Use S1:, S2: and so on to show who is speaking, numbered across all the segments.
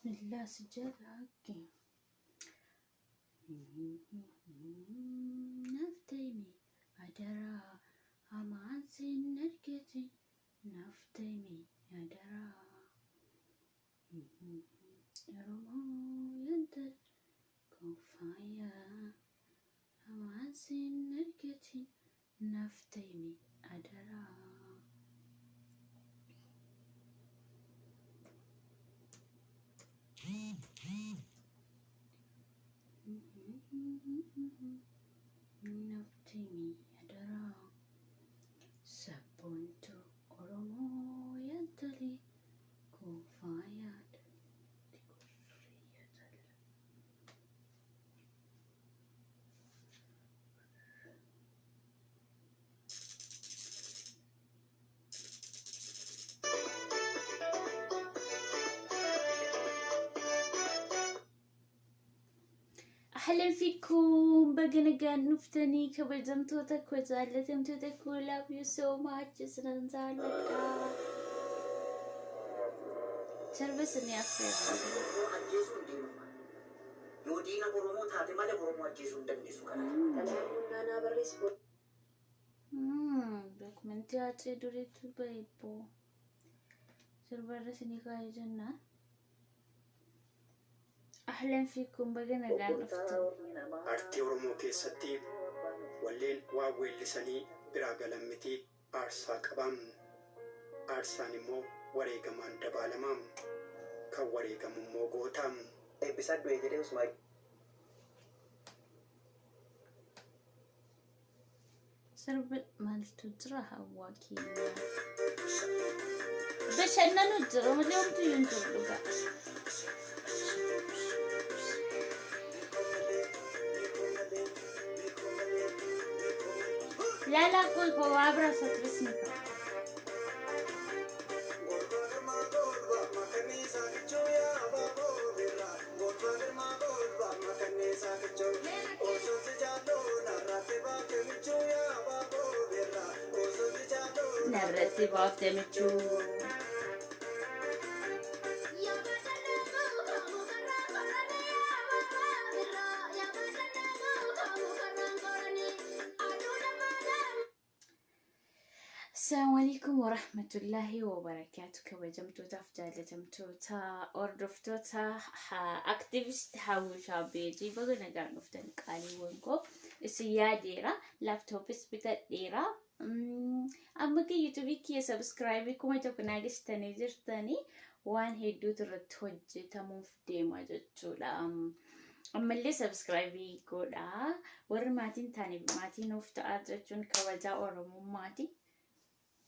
S1: Bismillah si jedha haqqi. Naaf ta'imi adaraa hamaan sin argatin, naaf ta'imi adaraa. Oromoo yantal koofaaya hamaan sin argatin, naaf ta'imi adaraa. Naaf ta'imi adaraa. Sabboontu Oromoo yantali koofaaya. أهلا فيكم baga nagaan dhuftanii, kabajamtoota koo, jaallatamtoota koo. Love you so much. Isinan jaalladha. Sirba isinii affeerra.
S2: Oromoo ajjeesuu hin deemama. Yoo diina Oromoo taate malee Oromoo ajjeesuu hin dandeessu kana.
S3: Kanaafuu naanaa barreessu.
S1: Dokumentii Haacee duriitu bahe. Sirbarra isinii kaa'ee jennaan. أهلا فيكم, baga nagaan dhuftan.
S4: Aartii Oromoo keessatti walleen waan weellisanii biraa galan miti, aarsaa qabaam. Aarsaan immoo wareegamaan dabaalamaam. Kan wareegamu immoo gootaam.
S2: Eebbisaa du'e jedhee Usmaa
S1: Sirba maaltu jira hawwaa keenya? Bashannanu jira malee homtuu hin jiru dhugaa. Lala qoy qoy, waa biraa satris ni qaba. Narratti baaftee michuu. السلام عليكم ورحمة الله وبركاته. Kabajamtootaaf jaalatamtoota hordoftoota activist Hawwishaa Beejii, baga nagaan dhuftan qaaliiwwan koo. Isin yaadeera, laaptooppis bitadheera. Amma kee yuutuubii kiyya subscribe 1000 naa geessitanii jirtanii, waan hedduutu irratti hojjetamuuf deema jechuudha. Ammallee subscribe godhaa. Warri maatiin taane maatii nuuf ta'aa jechuun kabajaa Oromummaati.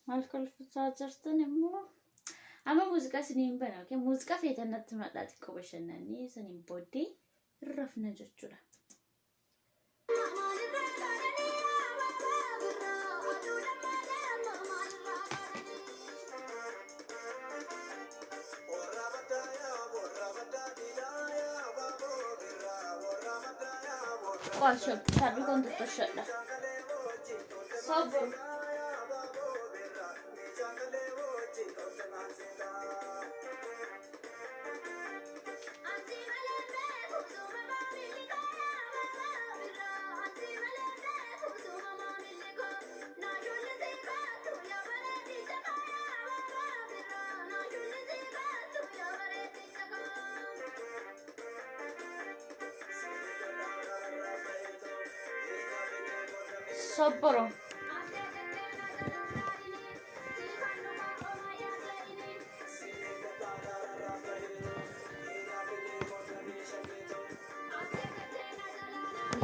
S1: Maal kolfachaa jirtan immoo? Amma muuziqaa isiniin bana, okay? Muuziqaa feetan natti madhaa, xiqqoo bashannanii isiniin booddee rafna jechuudha. Qo'asha, taphii kun xixiqqoodha. Sabur. Sobboro.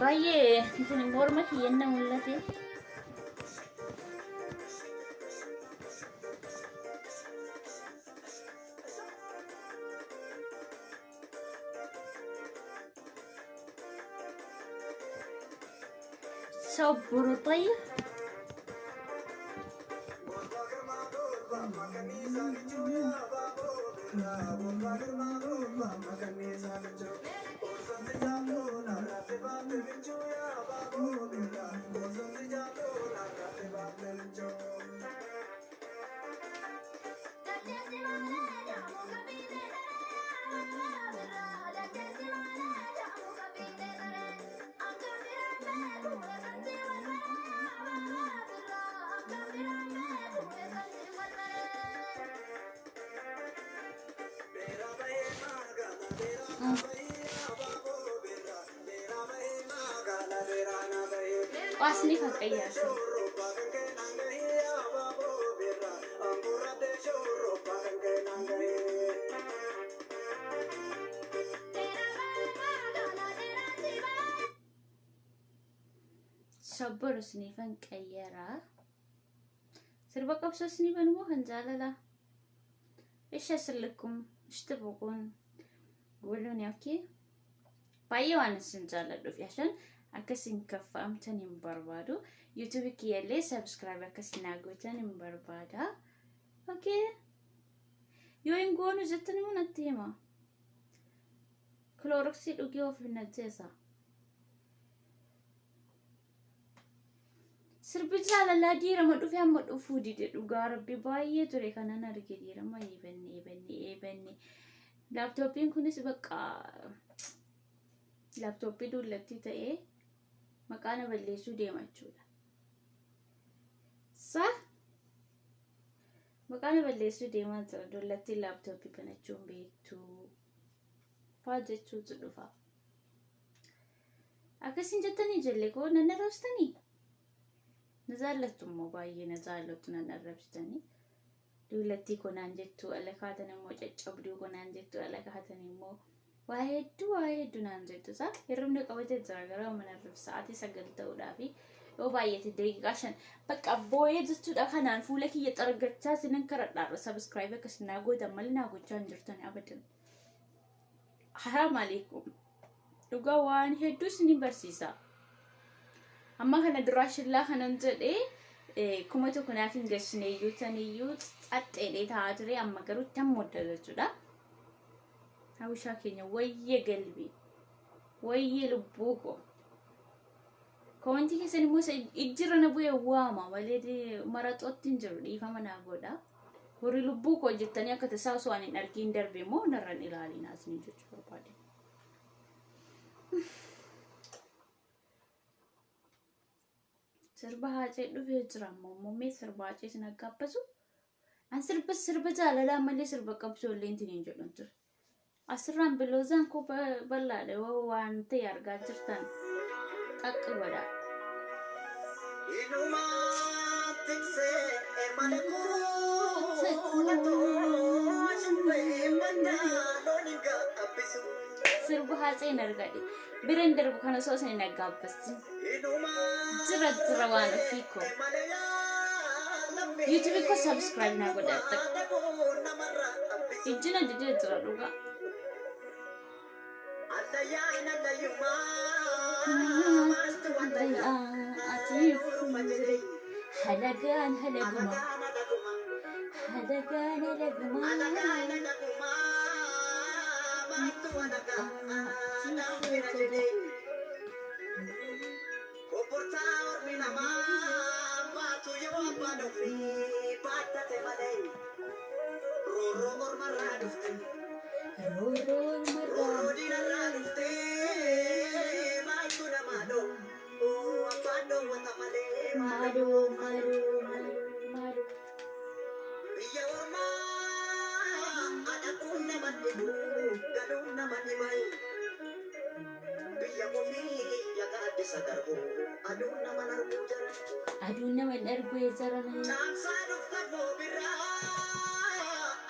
S1: Baay'ee isin morma kiyyanna mul'ate. Sobboro طيب. Qaasni kan qayyaarsu. Sabboru isiniifan qayyaraa. Sirba qabsoo isiniifan immoo kan jaalalaa. Isha sillikum ishti boqoon gooluun okay. Baay'ee waan isin jaalladhuuf yashan akka isin kaffa'amtan hin barbaadu. YouTube kiyyallee subscribe akka isin naa gootan hin barbaada. Okay. Yoo hin goonu jettan immoo natti hima. Cloroxii dhugee of hin ajjeesa. Sirbi jaalalaa diirama dhufe amma dhufuu dide. Dhugaa rabbi, baay'ee ture kanan arge diirama. Eebanne, eebanne, eebanne. Laaptooppiin kunis bakka laaptooppii duullattii ta'ee maqaa na balleessuu deema jechuudha. Sa maqaa na balleessuu deemaa jira. Duullattiin laaptooppii banachuun beektuu faa jechuutu dhufa. Akkasiin jettanii ijoollee koo nan arrabsitanii? Na jaallattu immoo, baay'ee na jaallattu, nan arrabsitanii. Duullattii konaan jettu, ala kaatan immoo caccabduu konaan jettu, ala kaatan immoo waa hedduu, waa hedduu naan jettu. Isaa hirribni qabatee jira gara mana irra sa'aatii 9 ta'uudhaafi yoo baay'ate daqiiqaa 5 bakka boo'ee jechuudha. Kanaan fuula kiyya xargachaa sinin karadhaarra subscribe akkas naa gootan malee naa gochaa hin jirtan abadan. Haraam aleekum. Dhugaa waan hedduu isinin barsiisa. Amma kana duraa shillaa kanan jedhee 1000 naaf hin gashine iyyuu taniyyuu xaxxeedhee taa'aa ture, amma garuu tan modda jechuudha. Hawwishaa keenya, wayyee galbii, wayyee lubbuu koo. Commentii keessan immoo isa ijjirra na bu'ee waama malee maraxootti hin jiru, dhiifama naa godha. Warri lubbuu koo jettanii akka tasaa osoo ani hin argiin darbe immoo narran ilaalinaa isin jechuu barbaade. Sirba Haacee dhufee jira ammoo muummee sirba Haacee isin aggaabbasu. An sirba jaalalaa malee sirba qabsoo illee hin jedhu ture. Asirraan biloozaan koo bal'aadha, yoo waan ta'e argaa jirtan xaqqi godha.
S2: Inuma tiksee malee kuulatoo shubbee baddaa loon hin gaabbisu.
S1: Sirba Haacee hin argadhe. Bira hin darbu kana osoo isin hin aggaabbasin.
S2: Inuma
S1: Jira jira waan ofii koo.
S2: malee lammii
S1: YouTube koo subscribe naa godha.
S2: Namarraa abbisu.
S1: Ijjina didee jira dhugaa.
S2: Allayyaan allayyummaa maaltu wallayyaa jedhee.
S1: Halagaan halaguma.
S2: Alagaan alaguma.
S1: Halagaan halaguma.
S2: Alagaan alagumaa maaltu alagaa fira jedhee. Obbortaa ormi namaa baatu yoo abbaan ofii baattate malee. Roorroo ormarraa dhufte.
S1: Roorroo ormarraa.
S2: Roorroo diinarraa dhufte maaltu namaa dhoo. Abbaan dhoowwata malee.
S1: Maaloo, maaloo, maaloo, maaloo.
S2: Biyya ormaa dhaquun nama dhibu, galuun nama dhibai. Biyya ofii gaaddisa darbu, aduun nama arguu jara.
S1: Aduun nama hin argu jarana.
S2: Caamsaa dhufta goobirraa,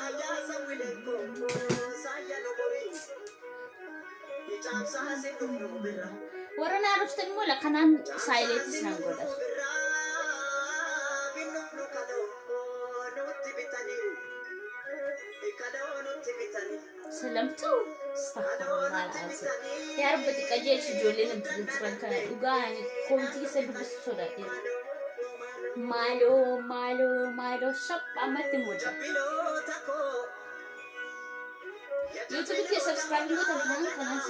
S2: ayyaasa wileekoo, saayya loborii. Caamsaa si dhufnu birraa.
S1: Warra naa dhuftan immoo lakkanaan silentis nan godha.
S2: Birraa binnufnu kaloo nutti bitanii. Kaloo nutti bitanii.
S1: Salamtuu, astaghfirullah alazim. Yaa Rabbi, qajeelchi ijoollee natti jiran kana. Dhugaa ani commentii keessa dubbisu sodaadheera. Maaloo, maaloo, maaloo, shaphaamatti mudda.
S2: Jabbiloota koo.
S1: YouTube kee subscribe gootan kanaan kanaan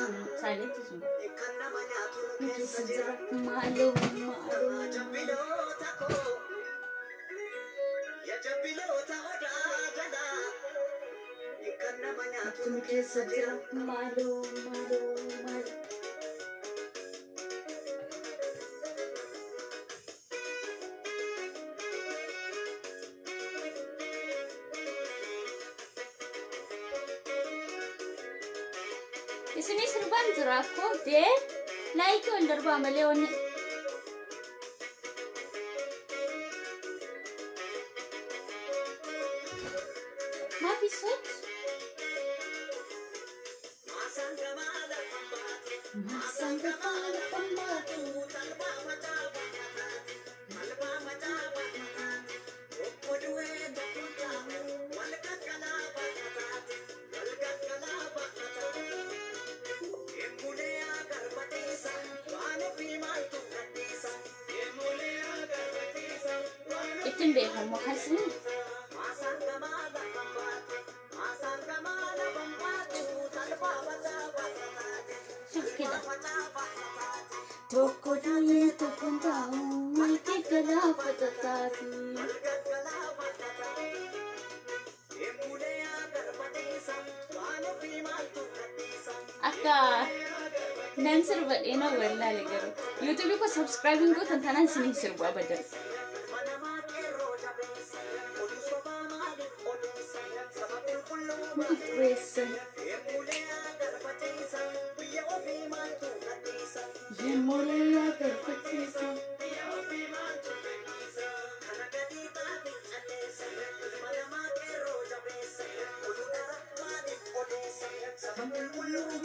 S1: silentis sun godha.
S2: Kan nama nyaatu nu
S1: Nu
S2: keessa
S1: keessa
S2: jira.
S1: jira. Maaloo, maaloo.
S2: Jabbiloota koo. Ya jabbiloota odaa jalaa. Kan nama nyaatu
S1: Nu
S2: nu
S1: keessa
S2: keessa
S1: jira.
S2: jira.
S1: Maaloo, maaloo, maaloo. Isinii sirbaan jira akkoo dee like ol darbaa malee wanni. Maafi soch? Maasaan gafaa lafan baatu. Ittiin beekamu akkasii. Shuf kida. Tokko du'ee tokko hin taa'u, walitti galaafata taatu. Akka nan sirba dheena wallaale garuu. YouTube koo subscribe hin gootan taanaan isin sirbu abadan. Maaf xureessan? Yemmolee agarbachiisa.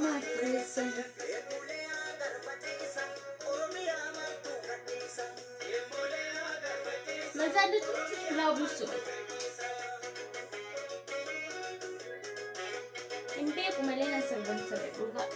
S1: Maaf xureessan? Mazaalli laabuusu. Hin beeku malee nan sirban ture dhugaa.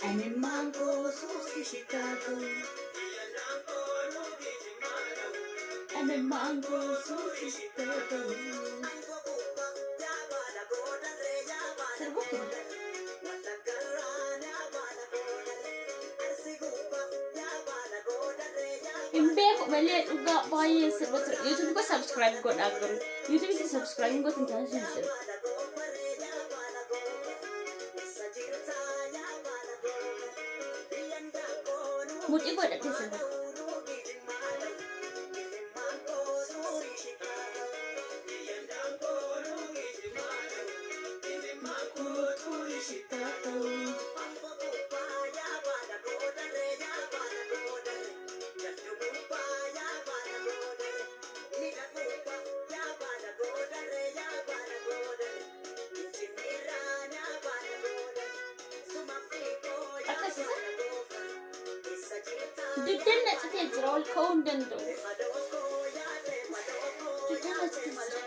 S1: Ani maangoo suusi shitaatu. Ani maangoo suusi shitaatu. Sirbu kun. Hin beeku malee dhugaa baay'ee sirba ture. YouTube koo subscribe godhaa garuu. YouTube kee subscribe hin gootan taanaan isin sirba. Mudhii godhatee sirba. Akkasisa. Dugdan na citee jira, ol ka'uu hin danda'u. Dugdan na citee jira.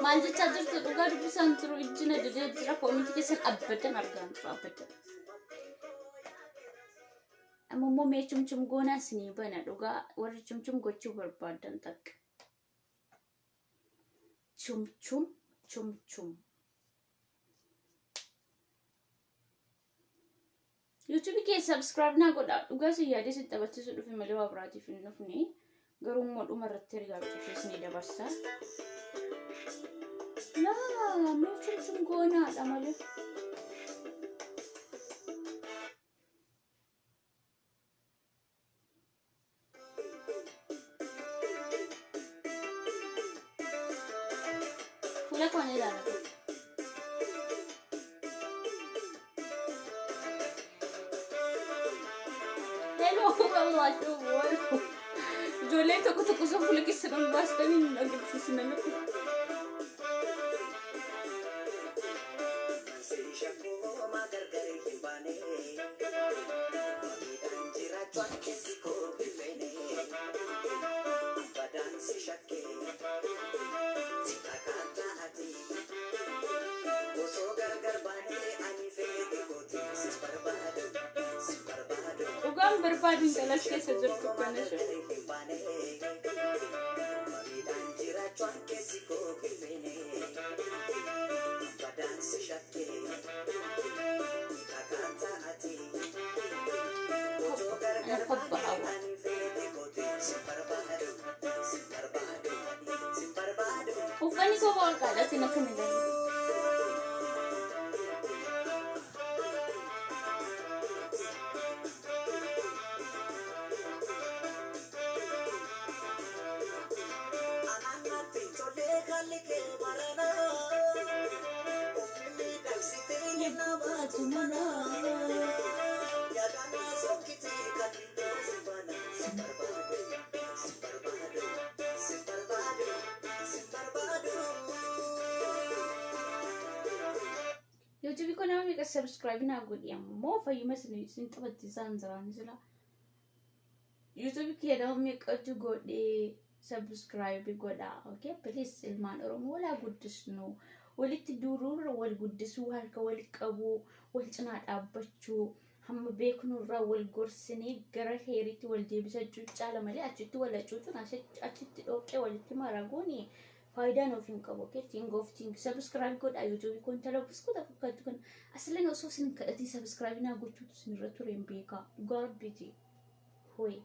S1: Maal jechaa jirtu? Dhugaa dubbisaan turu, ijji na didee jira. Comment keessan abbadan argaan turu abbadan. Amma immoo mee chumchum goonaa isinii bana, dhugaa warri chumchum gochuu barbaadan takka. Chumchum chumchum. YouTube kee subscribe naa godhaa. Dhugaa si yaadee sin taphachiisuu dhufe malee waa biraatiif hin dhufne. Garuu immoo dhuma irratti ergaa cufee isinii dabarsa. Laa mee chumchum goonaadha malee. Fuula koo ni ilaala. Hello, wallahi. Ijoolleen tokko tokko osoo fuula keessan ol baastanii hin agarsiisna nuti. Dhugaan barbaadu intalas keessa jirtu kana ishee. Ana kobba Uffanni soba ol kaadhatiin akkana jedhu. YouTube kun nama meeqa subscribe naa godhi ammoo fayyuma isin taphachiisaan jiraan jira. YouTube kiyya nama meeqatu godhee subscribe godha. Okay, please, ilmaan Oromoo walaa guddisnu. Walitti duruurra wal guddisuu, harka wal qabuu, wal cinaa dhaabbachuu, hamma beeknurraa wal gorsinee gara heeritti wal deebisachuu caala malee achitti wal hacuucuun, achitti dhoqqee walitti maraguuni faayidaa nuuf hin qabu. Okay, think of think. Subscribe godha YouTube kun tala buskuta fakkaatu kan asilleen osoo isin kadhatiin subscribe naa gochuutu isin irra ture hin beekaa. Dhugaa rabbiiti. Hoyi.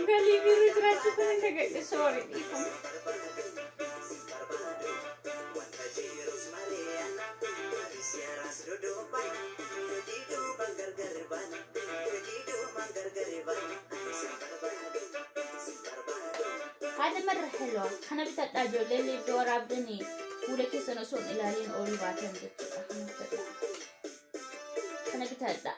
S1: Galii biiruu jiraachuu kan hin dagadhe, sorry, dhiifama. Haadha marra helwa kana bitadhaa, ijoollee liivii waraabdanii fuula keessan osoo hin ilaaliin olii baatan jechuudha. Kana bitadhaa. Kana bitadhaa.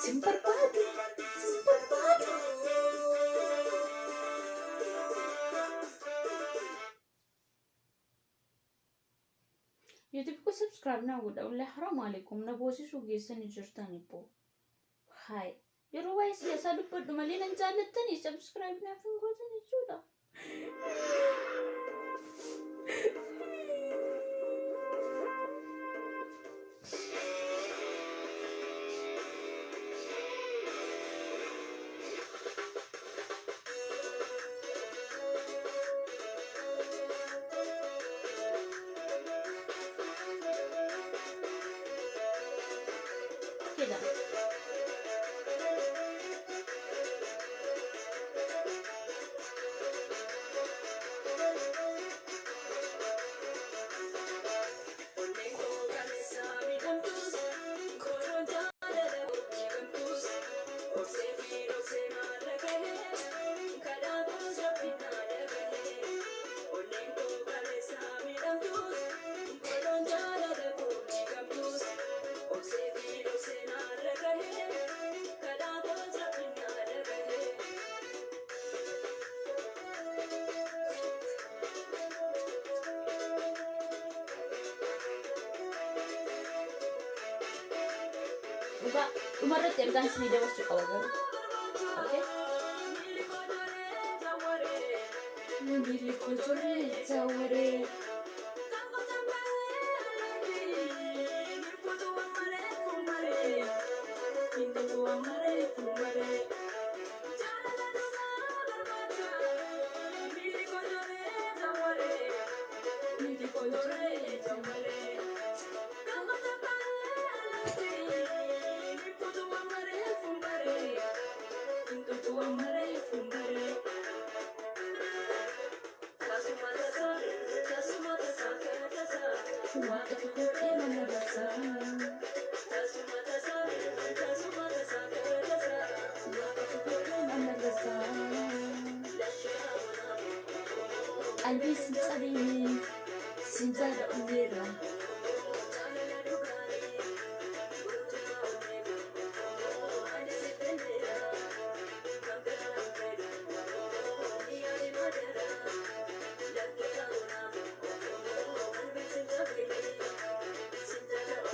S1: Sin barbaadu. Sin barbaadu. YouTube ko subscribe naa godha. Wallahi haram alaikum, na boosisuu geessanii jirtan ibbo. Haay. Yeroo waa'ee siyaasaa dubbadhu malee nan jaallattanii subscribe naaf hin gootan jechuudha. كده. Dhugaa dhumarratti ergaan isinii dabarsuu qaba garuu. Okay? Miilli koo zawwaree. Waaqatu kotee nama dabsa. Waaqatu kotee nama dabsa. Qalbii sin cabiini sin jaala onneerra.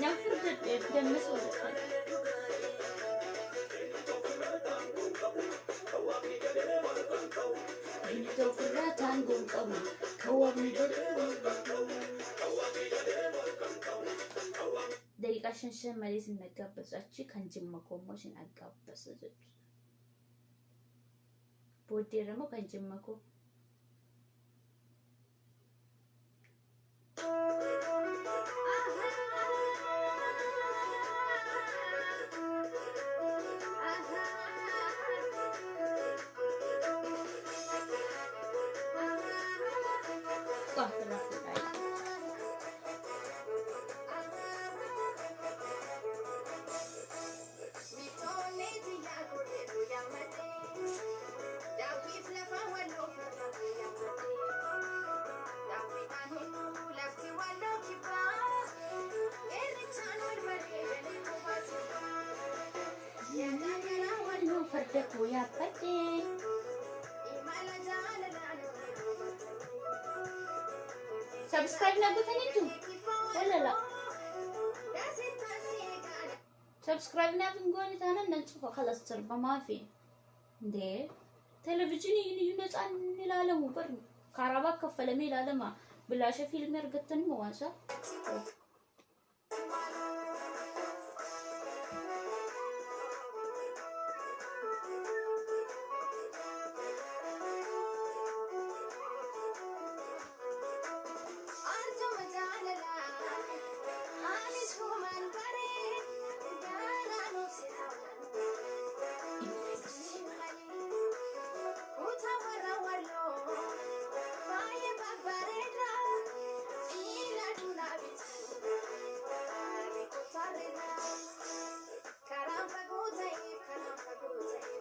S1: Nan furdadhe dammas godhadhe. Inni ofirraa taangoo hin qabu. Kan waaqni jedhee daqiiqaa shan shan malee sin aggaabbasu achi kan jimma koo immoo sin aggaabbasu jechuudha. Booddeerra immoo kan jimma koo. Wah, irraa fuudhaa. Walloo farda koo yaabbadhee. Subscribe na gootaniitu? Walala. Subscribe naaf hin goone taanaan nan cufa kalas sirbamaa fi እንዴ televezyiinii ነፃን ilaalamu bar kaarabaa kaffalamee ilaalama bilaasha fiilmii argattan moo waan isaa.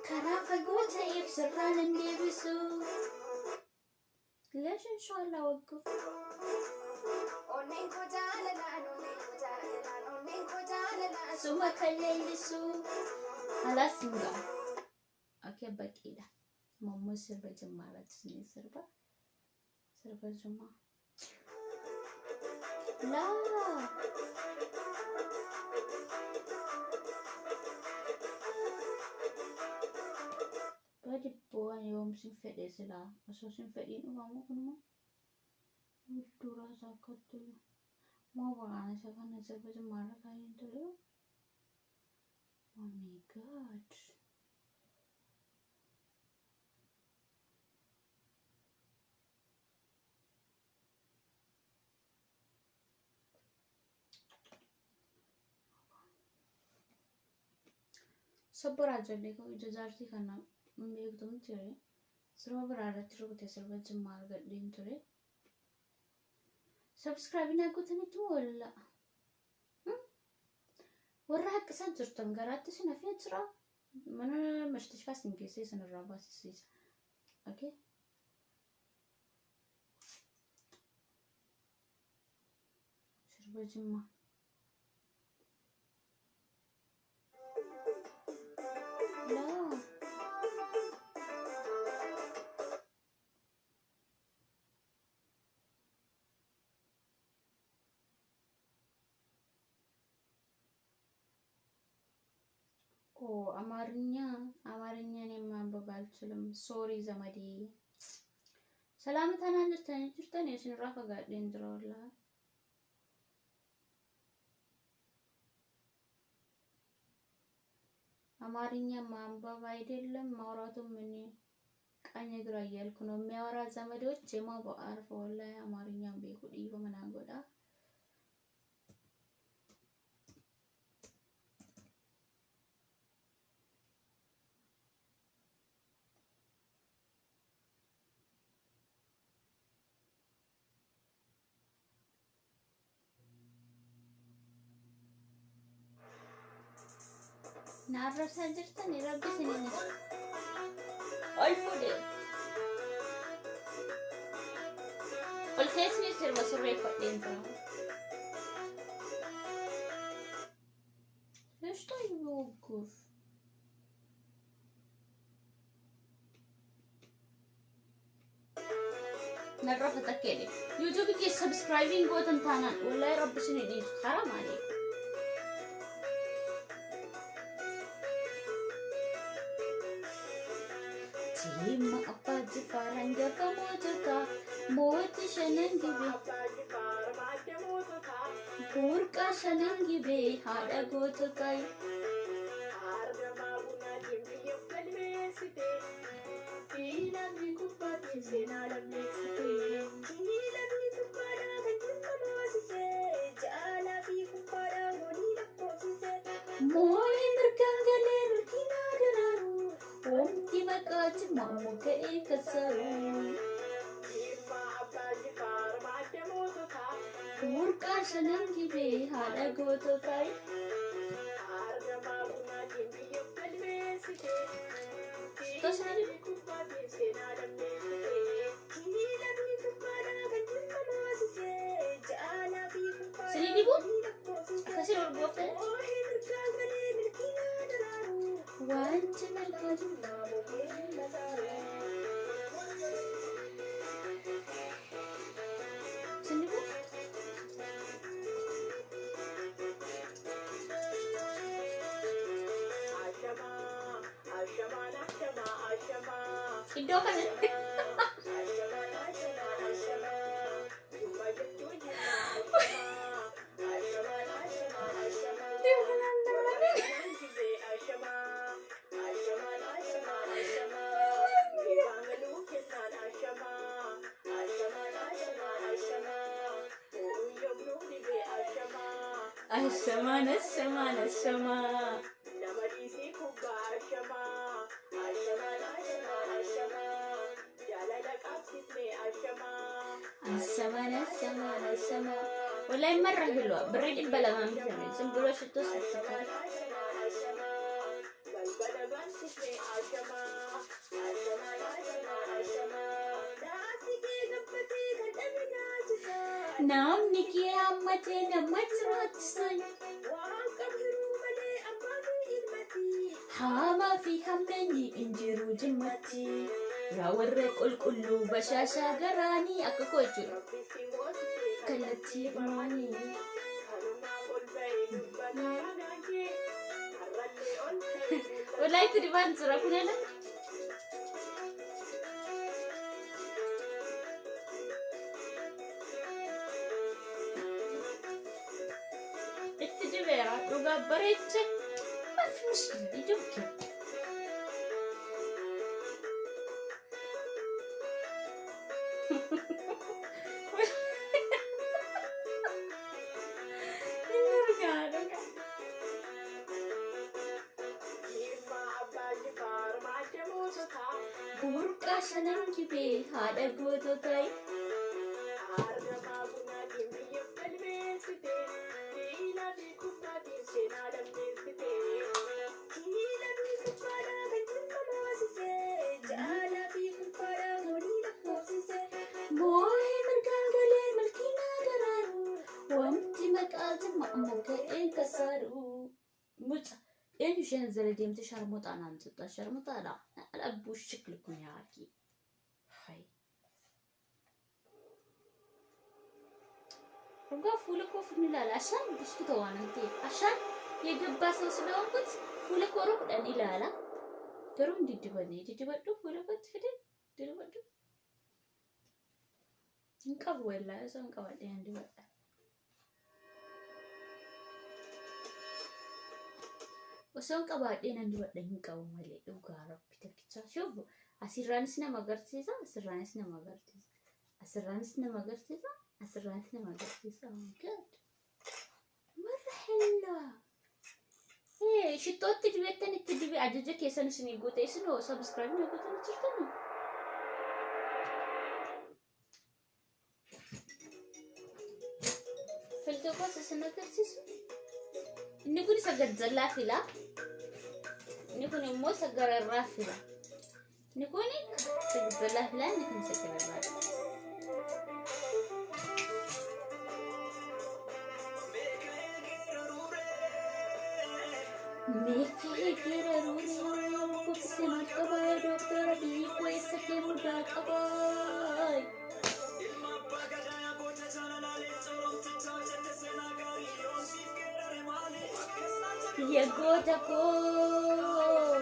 S1: Karaa fagoo ta'eef sirraan hin deebisu. Leesh inshallah wagguf. Suma kan leellisu. Halaas hin ga'a. Okay, baqiidha. Mammoo sirba jimmaa irratti isin sirba. Sirba jimmaa. Laa. Badi bu'aan yoom sin fedhe silaa osoo sin fedhiin dhufamu kunimmoo dura isaa akkatti moo waraana isa kana sirba jimmaarra kaayeen ture. Oh my God. Sabboraa ijoollee koo ija jaartii kana hin beektu miti ree. Sirba biraa irratti rukute sirba jimmaa argadheen ture. Subscribe naa gootanitti moo walla? Warra haqqisan jirtan garaatti isin hafee jira. Mana mustashfaa isin geessee isin irraa baasisiisa. Okay. Sirba jimmaa. Laa. ኦ አማርኛ አማርኛ እኔ ማንበብ አልችልም። Sorry ዘመዴ። Salaamta naan jirtanii jirtanii isinirraa fagaadheen jira wallaahi. አማርኛ ማንበብ አይደለም ማውራቱም እኔ ቀኝ ግራ እያልኩ ነው። የሚያወራ ዘመዶች የማ በአርፈ ወላሂ አማርኛን beeku dhiifama naan godha. Na arrabsaa jirtani rabbi isiniin ol fuudhe. Ol keessi sirba sirreeffadheen jira. ليش طيب يوقف؟ Narra takkeedhe. YouTube kee subscribing gootan taanaan wallahi rabbi isin dhiisu haram alee. Jimma abbaa jifaar hangafa moototaa mootii shanan gibee burqaa shanan gibee haadha goototaa. Moorii mirgaan galee milkiinaa daraaru wanti maqaa jimmaa moga'ee kasaaru. Burqaa shanan gibee haadha goototaa. Tosina dhibu. Sinii dhibu? Akkasiin ol gooftanii? Wanti maqaa jimmaa Sin dhibu? Iddoo kanatti. Ashamaan ashamaan ashamaa. Ashamaan ashamaan ashamaa. Wallahi marra hilwa birrii 200 bitame ዝም ብሎ ሽቶ ሰጥቷል። Namni kee hammatee nama jiraachisan. Hamaa fi hammeenyi hin jiru jimmatti. Yaa warra qulqulluu bashaashaa garaanii akka koo jechuudha. Kallattii dhumaanii. Wallahi itti dibaan jira kun ala. Itti dibeera dhugaa bareeche. ما في مشكلة يمكن. Dhugaa dhugaa. Burqaa shanan gibee haadha goototaa. Moo'ee mirgaan galee milkiinaa daraaru wanti maqaa jimma moga'ee kasaaru. Muca eenyu isheen jala deemte sharmuxaa naan jettu sharmuxaadha. Dhabbuu shikli kun yaaki. Hay. Dhugaa fuula koo ni ilaala. Ashaan buskuta waan ta'eef ashaan የገባ ሰው ስለሆንኩት fuula koo kudhan ilaala. Garuu hin diddibanne diddibadhu fuula kootti fide didibadhu. Hin qabu wallaahi osoo hin qabadhe hin dibadha. Osoo hin qabaadhee nan dibadha hin qabu malee dhugaa rabbi tokkicha. Shufu asirraanis nama agarsiisa asirraanis nama agarsiisa asirraanis nama agarsiisa asirraanis nama agarsiisa. Oh God. Marra hellaa. Shittootti dibattan itti dibe ajaja keessan isinii guute isinoo subscribe na gootanii jirtanii. Filtoo koos isin agarsiisu. Inni kun isa gajjallaa filaa. Inni kun immoo isa gararraa fila. Inni kun isa gubbalaa fila, inni kun isa gararraa fila. Meekee geeraruuree kophise maal qabaa doktara biyyi koo eessa deemuu daa qabaa. Biyya goota koo.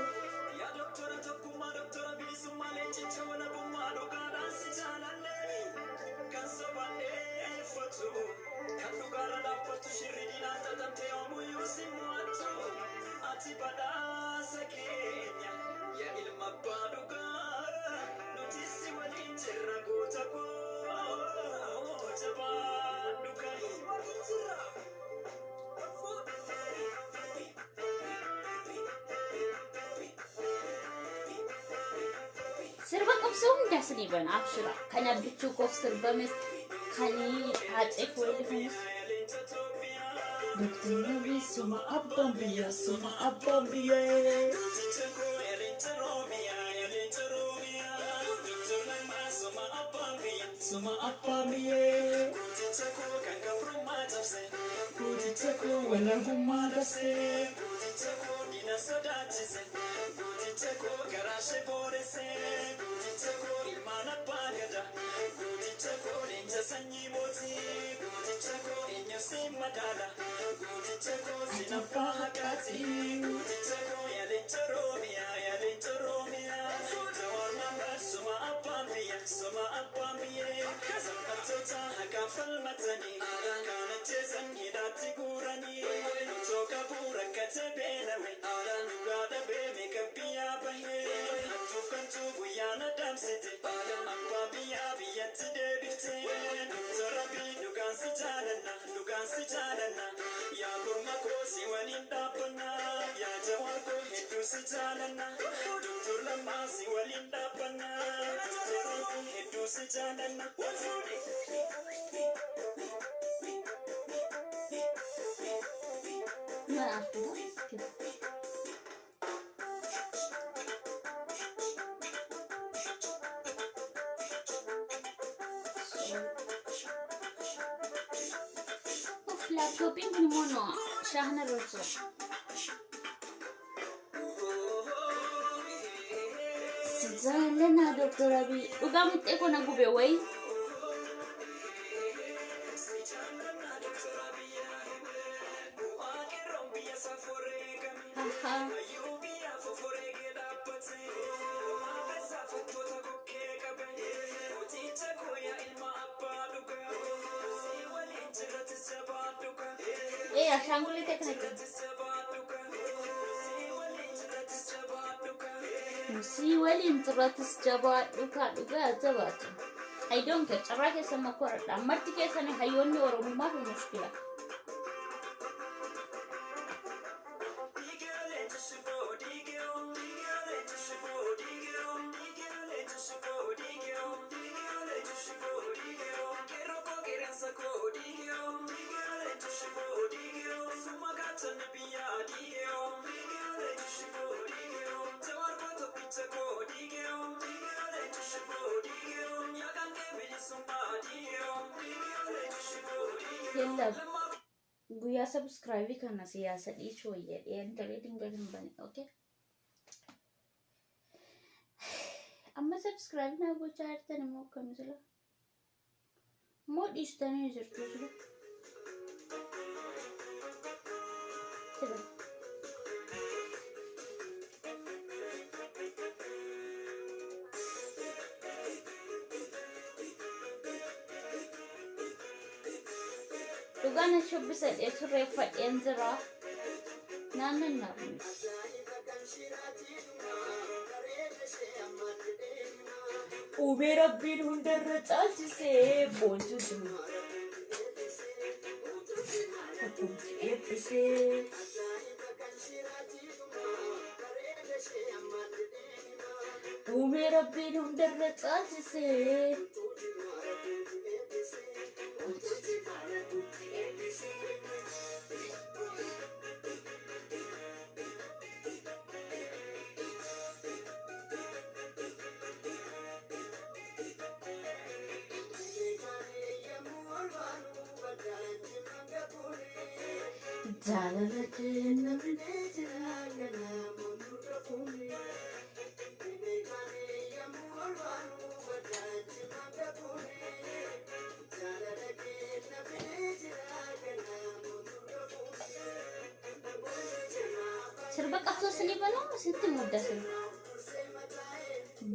S1: Sirba qabsoo hundaas ni bana abshira. Kan abbichuu koof sirbames, kan haaceef weellifames. Doktar Abiy suma abbaan biyyaa, suma abbaan biyyaa.
S5: Suma abbaan biyyee. Gooticha koo walargummaa dabsee. Gooticha koo diina sodaachise. Gooticha koo garaashee booresse. Gooticha koo ilmaan abbaa gada. Gooticha koo leenca sanyii mootii. Gooticha koo eenyu si madaala. Gooticha koo sin abbaa haqaati. Gooticha koo yaa leenca Oromiyaa, yaa leenca Oromiyaa. Jawaar Mohammad suma abbaan biyya, suma abbaan biyyee. Sabbattoota haqaa falmatanii kan ajjeesan hidhaatti guuranii. Otoo qabuu rakkate beelawe, dhugaa dhabee meeqa biyyaa bahee. Hattuuf kantuu guyyaan adamsite, abbaa biyyaa biyyatti deebifte. Doktor Abiy dhugaan si jaalanna, dhugaan si jaalanna. Yaa korma koo si waliin dhaabbanna, yaa Jawaar koo hedduu si jaalanna. Doktor Lammaa si waliin dhaabbanna, Doktor Abiy hedduu si jaalanna.
S1: Maal argina? Uff, laaptooppiin kun immoo no shaahna irra jira. Si jaallanaa Doktor Abiy. Dhugaa muxxee koo na gube wayi. Haha. Ee, ashaanguliitii akkana jira. Musii waliin xirratis jabaadhu kaa dhugaa jabaatu. I don't care. Carraa keessan makkoradha. Marti keessan hayyoonni Oromummaa fi mushkila. Yalla guyyaa subscribe kana siyaasa dhiisuu wayya dhiyeen tarii dingat hin bane. Okay. Amma subscribe naa gochaa jirtan immoo akkam jira? Immoo dhiistanii jirtu jira. Jira. Dhugaan shubbisa dhee surreeffadheen jira. Naannan naaf. Uumee rabbiin hundarra caalchisee boontuu jiru. Atumti eebbisee. Uumee rabbiin hundarra caalchisee. Jaalala kenna. Sirba qabsoo isinii banuu isinitti mudda sirba.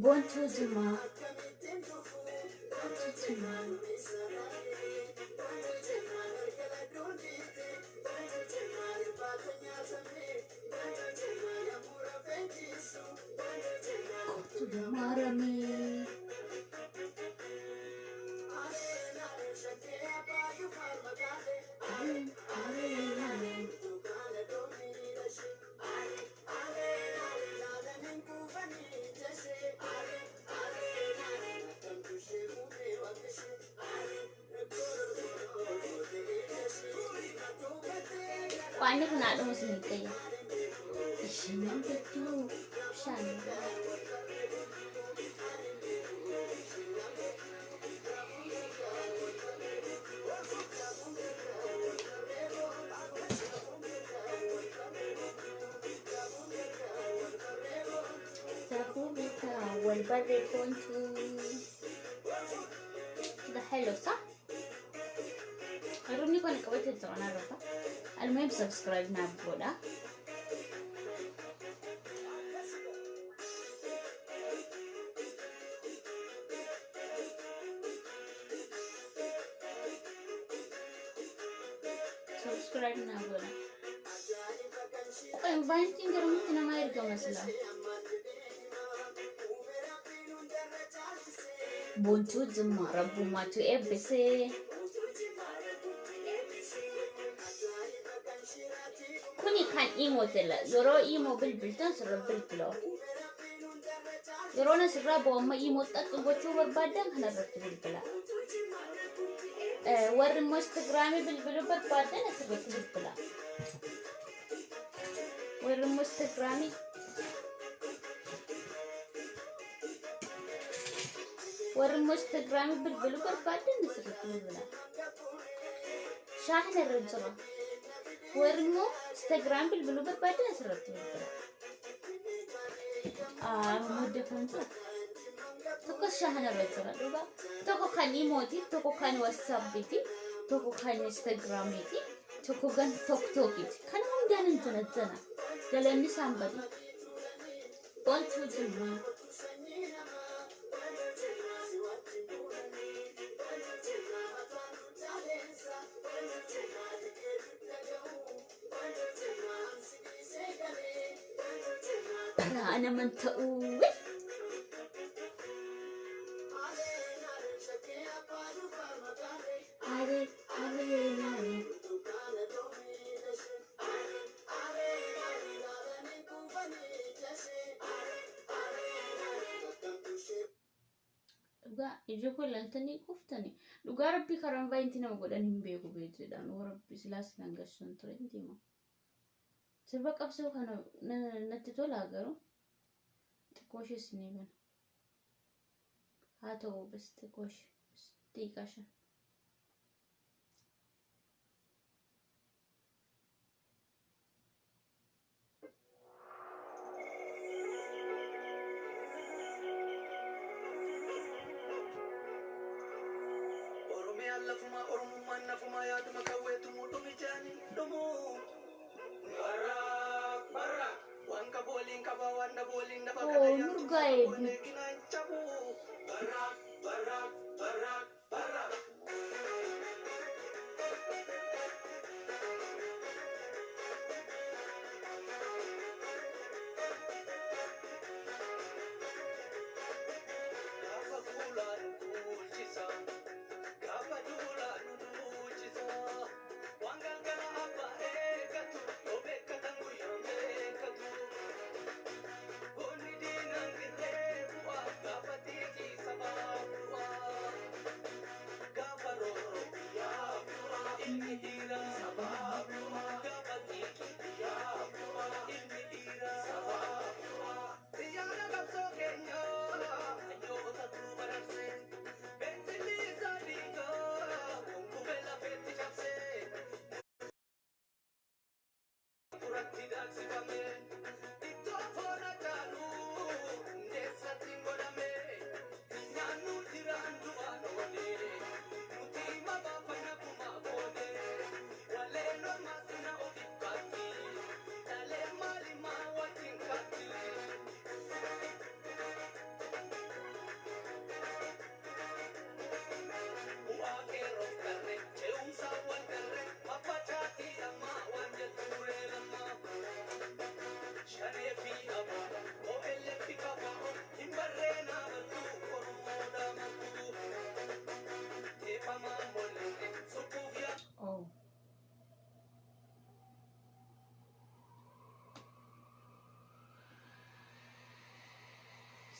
S1: Boontuu Jimaa. Boontuu Jimaa. Kottu maaramee. Aleen, aleen, aleen. Waan kun haadhuma isinii ta'e. Isheen argachuu bishaan. Safuu bitaa wal barreeffantu. ده حلو صح؟ Harunni kun qabate jira narra. المهم subscribe naaf godha. Subscribe naaf godha. Qoy, inviting garamitti nama ergama sila? Boontuu Jimmaa rabbummaatu eebbisee. Kuni kan imootila. Yeroo imoo bilbiltan sirra bilbila. Yeroo asirraa bu'u amma imoo xaxxu gochuu barbaadan kanarratti bilbila. Warri immoo Instagramii bilbiluu barbaadan asirratti bilbila. Warri immoo Instagramii warri immoo Instagramii bilbiluu barbaadan asirratti bilbila. Shaahna irra jira. Warri immoo Instagram bilbiluu barbaadan asirratti bilbila. Mudda kan jira. Tokko shaahna irra jira dhugaa. Tokko kan imooti, tokko kan WhatsAppiiti, tokko kan Instagramiiti, tokko kan TikTokiiti. Kana hundaan hin jana. Galanni isaan badi. Boontuu Jimmaa. Baraa naman ta'uu. Alee, alee, alee. Dhugaa ija koo ilaaltanii quuftanii, dhugaa rabbii karaa invite nama godhan hin beeku beektuudhaan rabbi silaas nan gashan ture hin deema. Sirba qabsoo kana natti tola, garuu xiqqoo ishees ni bana. Haa ta'u, bas xiqqoo ishee daqiiqaa 5.
S5: Oromiyaan lafumaa, Oromummaan nafumaa, yaaduma qawweetumu dhumi jaanii dhumuu. Barra barra waan qabu waliin qabaa, waan dhabu waliin dhaba.
S1: Oo,
S5: kana yaadu
S1: nurgaa'ee.
S5: Eeginaa hin cabu. Barra barra barra barra. Gaafa kuulaa nu kuulchisa. Gaafa duulaa nu duulchisa. Waan galgala abbaa eeggatu, yoo beekkatan guyyaan beekkatu. Goonni diinaan dirree bu'a.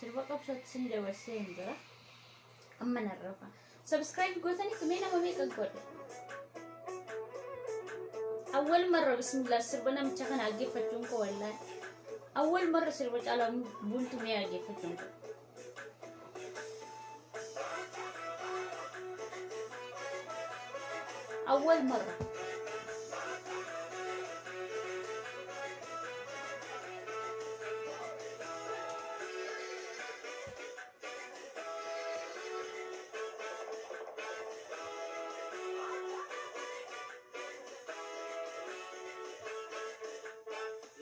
S1: Sirba qabsootti sin dabarsee hin jira. Amma narrafa. Subscribe gootanitti mee nama meeqa godhe? Awwal marra bismillah sirba namicha kana dhaggeeffachuun koo wallaahi. Awwal marra sirba caalaa bultu mee dhaggeeffachuun koo. Awwal marra.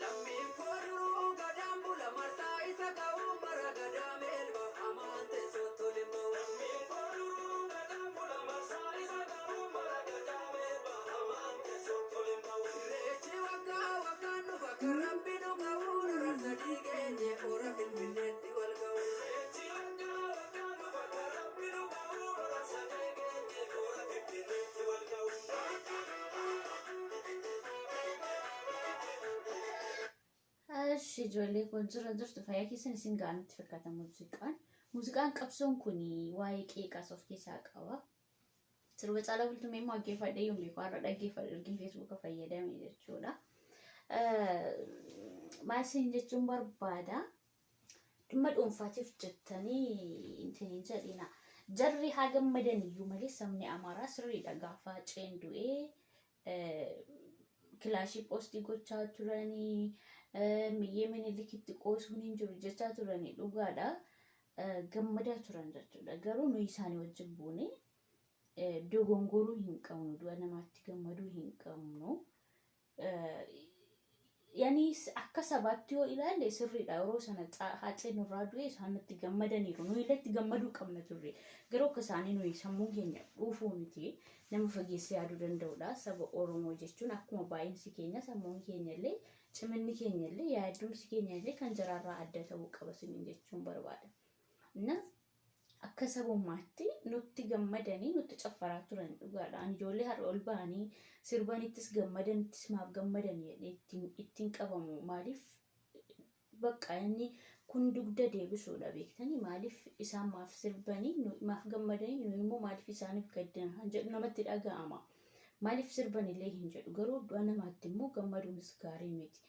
S5: Lammiin koo duruu gadaan bula marsaa isa ga'uu bara gadaa meelba hamaan teessoo tole ba'u. Lammiin koo duruu gadaan bula marsaa isa ga'uu bara gadaa meelba hamaan teessoo tole ba'u. Irreechi waggaa waggaan dhufa kan rabbi nu ga'uu nurra sadii geenye hora Finfinneetti wal ga'u. Irreechi waggaa waggaan dhufa kan rabbi nu ga'uu nurra sadii geenye hora Finfinneetti wal ga'u.
S1: Ashi ijoollee koo jira jirtu fayyaa keessan isin ga'anitti fakkaata muuziqaan. Muuziqaan qabsoon kun waa'ee qeeqaas of keessaa qaba. Sirba caalaa bultumee immoo dhaggeeffadhee yoon beeku har'a dhaggeeffadhe ergiin feesbuuka fayyadame jechuudha. Maal isin jechuun barbaada? Dhimma dhuunfaatiif jettanii intin hin jedhina. Jarri haa gammadan iyyuu malee sabni Amaaraa sirriidha gaafa ceen du'ee kilaashii poostii gochaa turanii miyyee minilikitti qoosuun hin jiru jechaa turanii dhugaadha. Gammadaa turan jechuudha. Garuu nuyi isaanii wajjin buune dogongoruu hin qabnu, du'a namaatti gammaduu hin qabnu. Yani akka sabaatti yoo ilaalle sirriidha. Yeroo sana Haacee nurraa du'e isaan nutti gammadaniiru. Nuyi illee itti gammaduu qabna turre. Garuu akka isaanii nuyi sammuun keenya dhuufuu miti. Nama fageessee yaaduu danda'udha. Saba Oromoo jechuun akkuma baay'insi keenya sammuun keenya illee ciminni keenya illee yaadumsi keenya illee kan jaraarraa adda ta'uu qaba siniin jechuun barbaada. Na akka sabummaatti nutti gammadanii nutti caffaraa turan dhugaadha. Ani ijoollee har'a ol ba'anii sirbanittis gammadanittis maaf gammadan jedhee ittiin qabamu maaliif bakka inni kun dugda deebisuudha beektanii maaliif isaan maaf sirbanii maaf gammadanii nu immoo maaliif isaaniif gaddinan kan jedhu namatti dhaga'ama. Maaliif sirban illee hin jedhu garuu du'a namaatti immoo gammaduunis gaarii miti.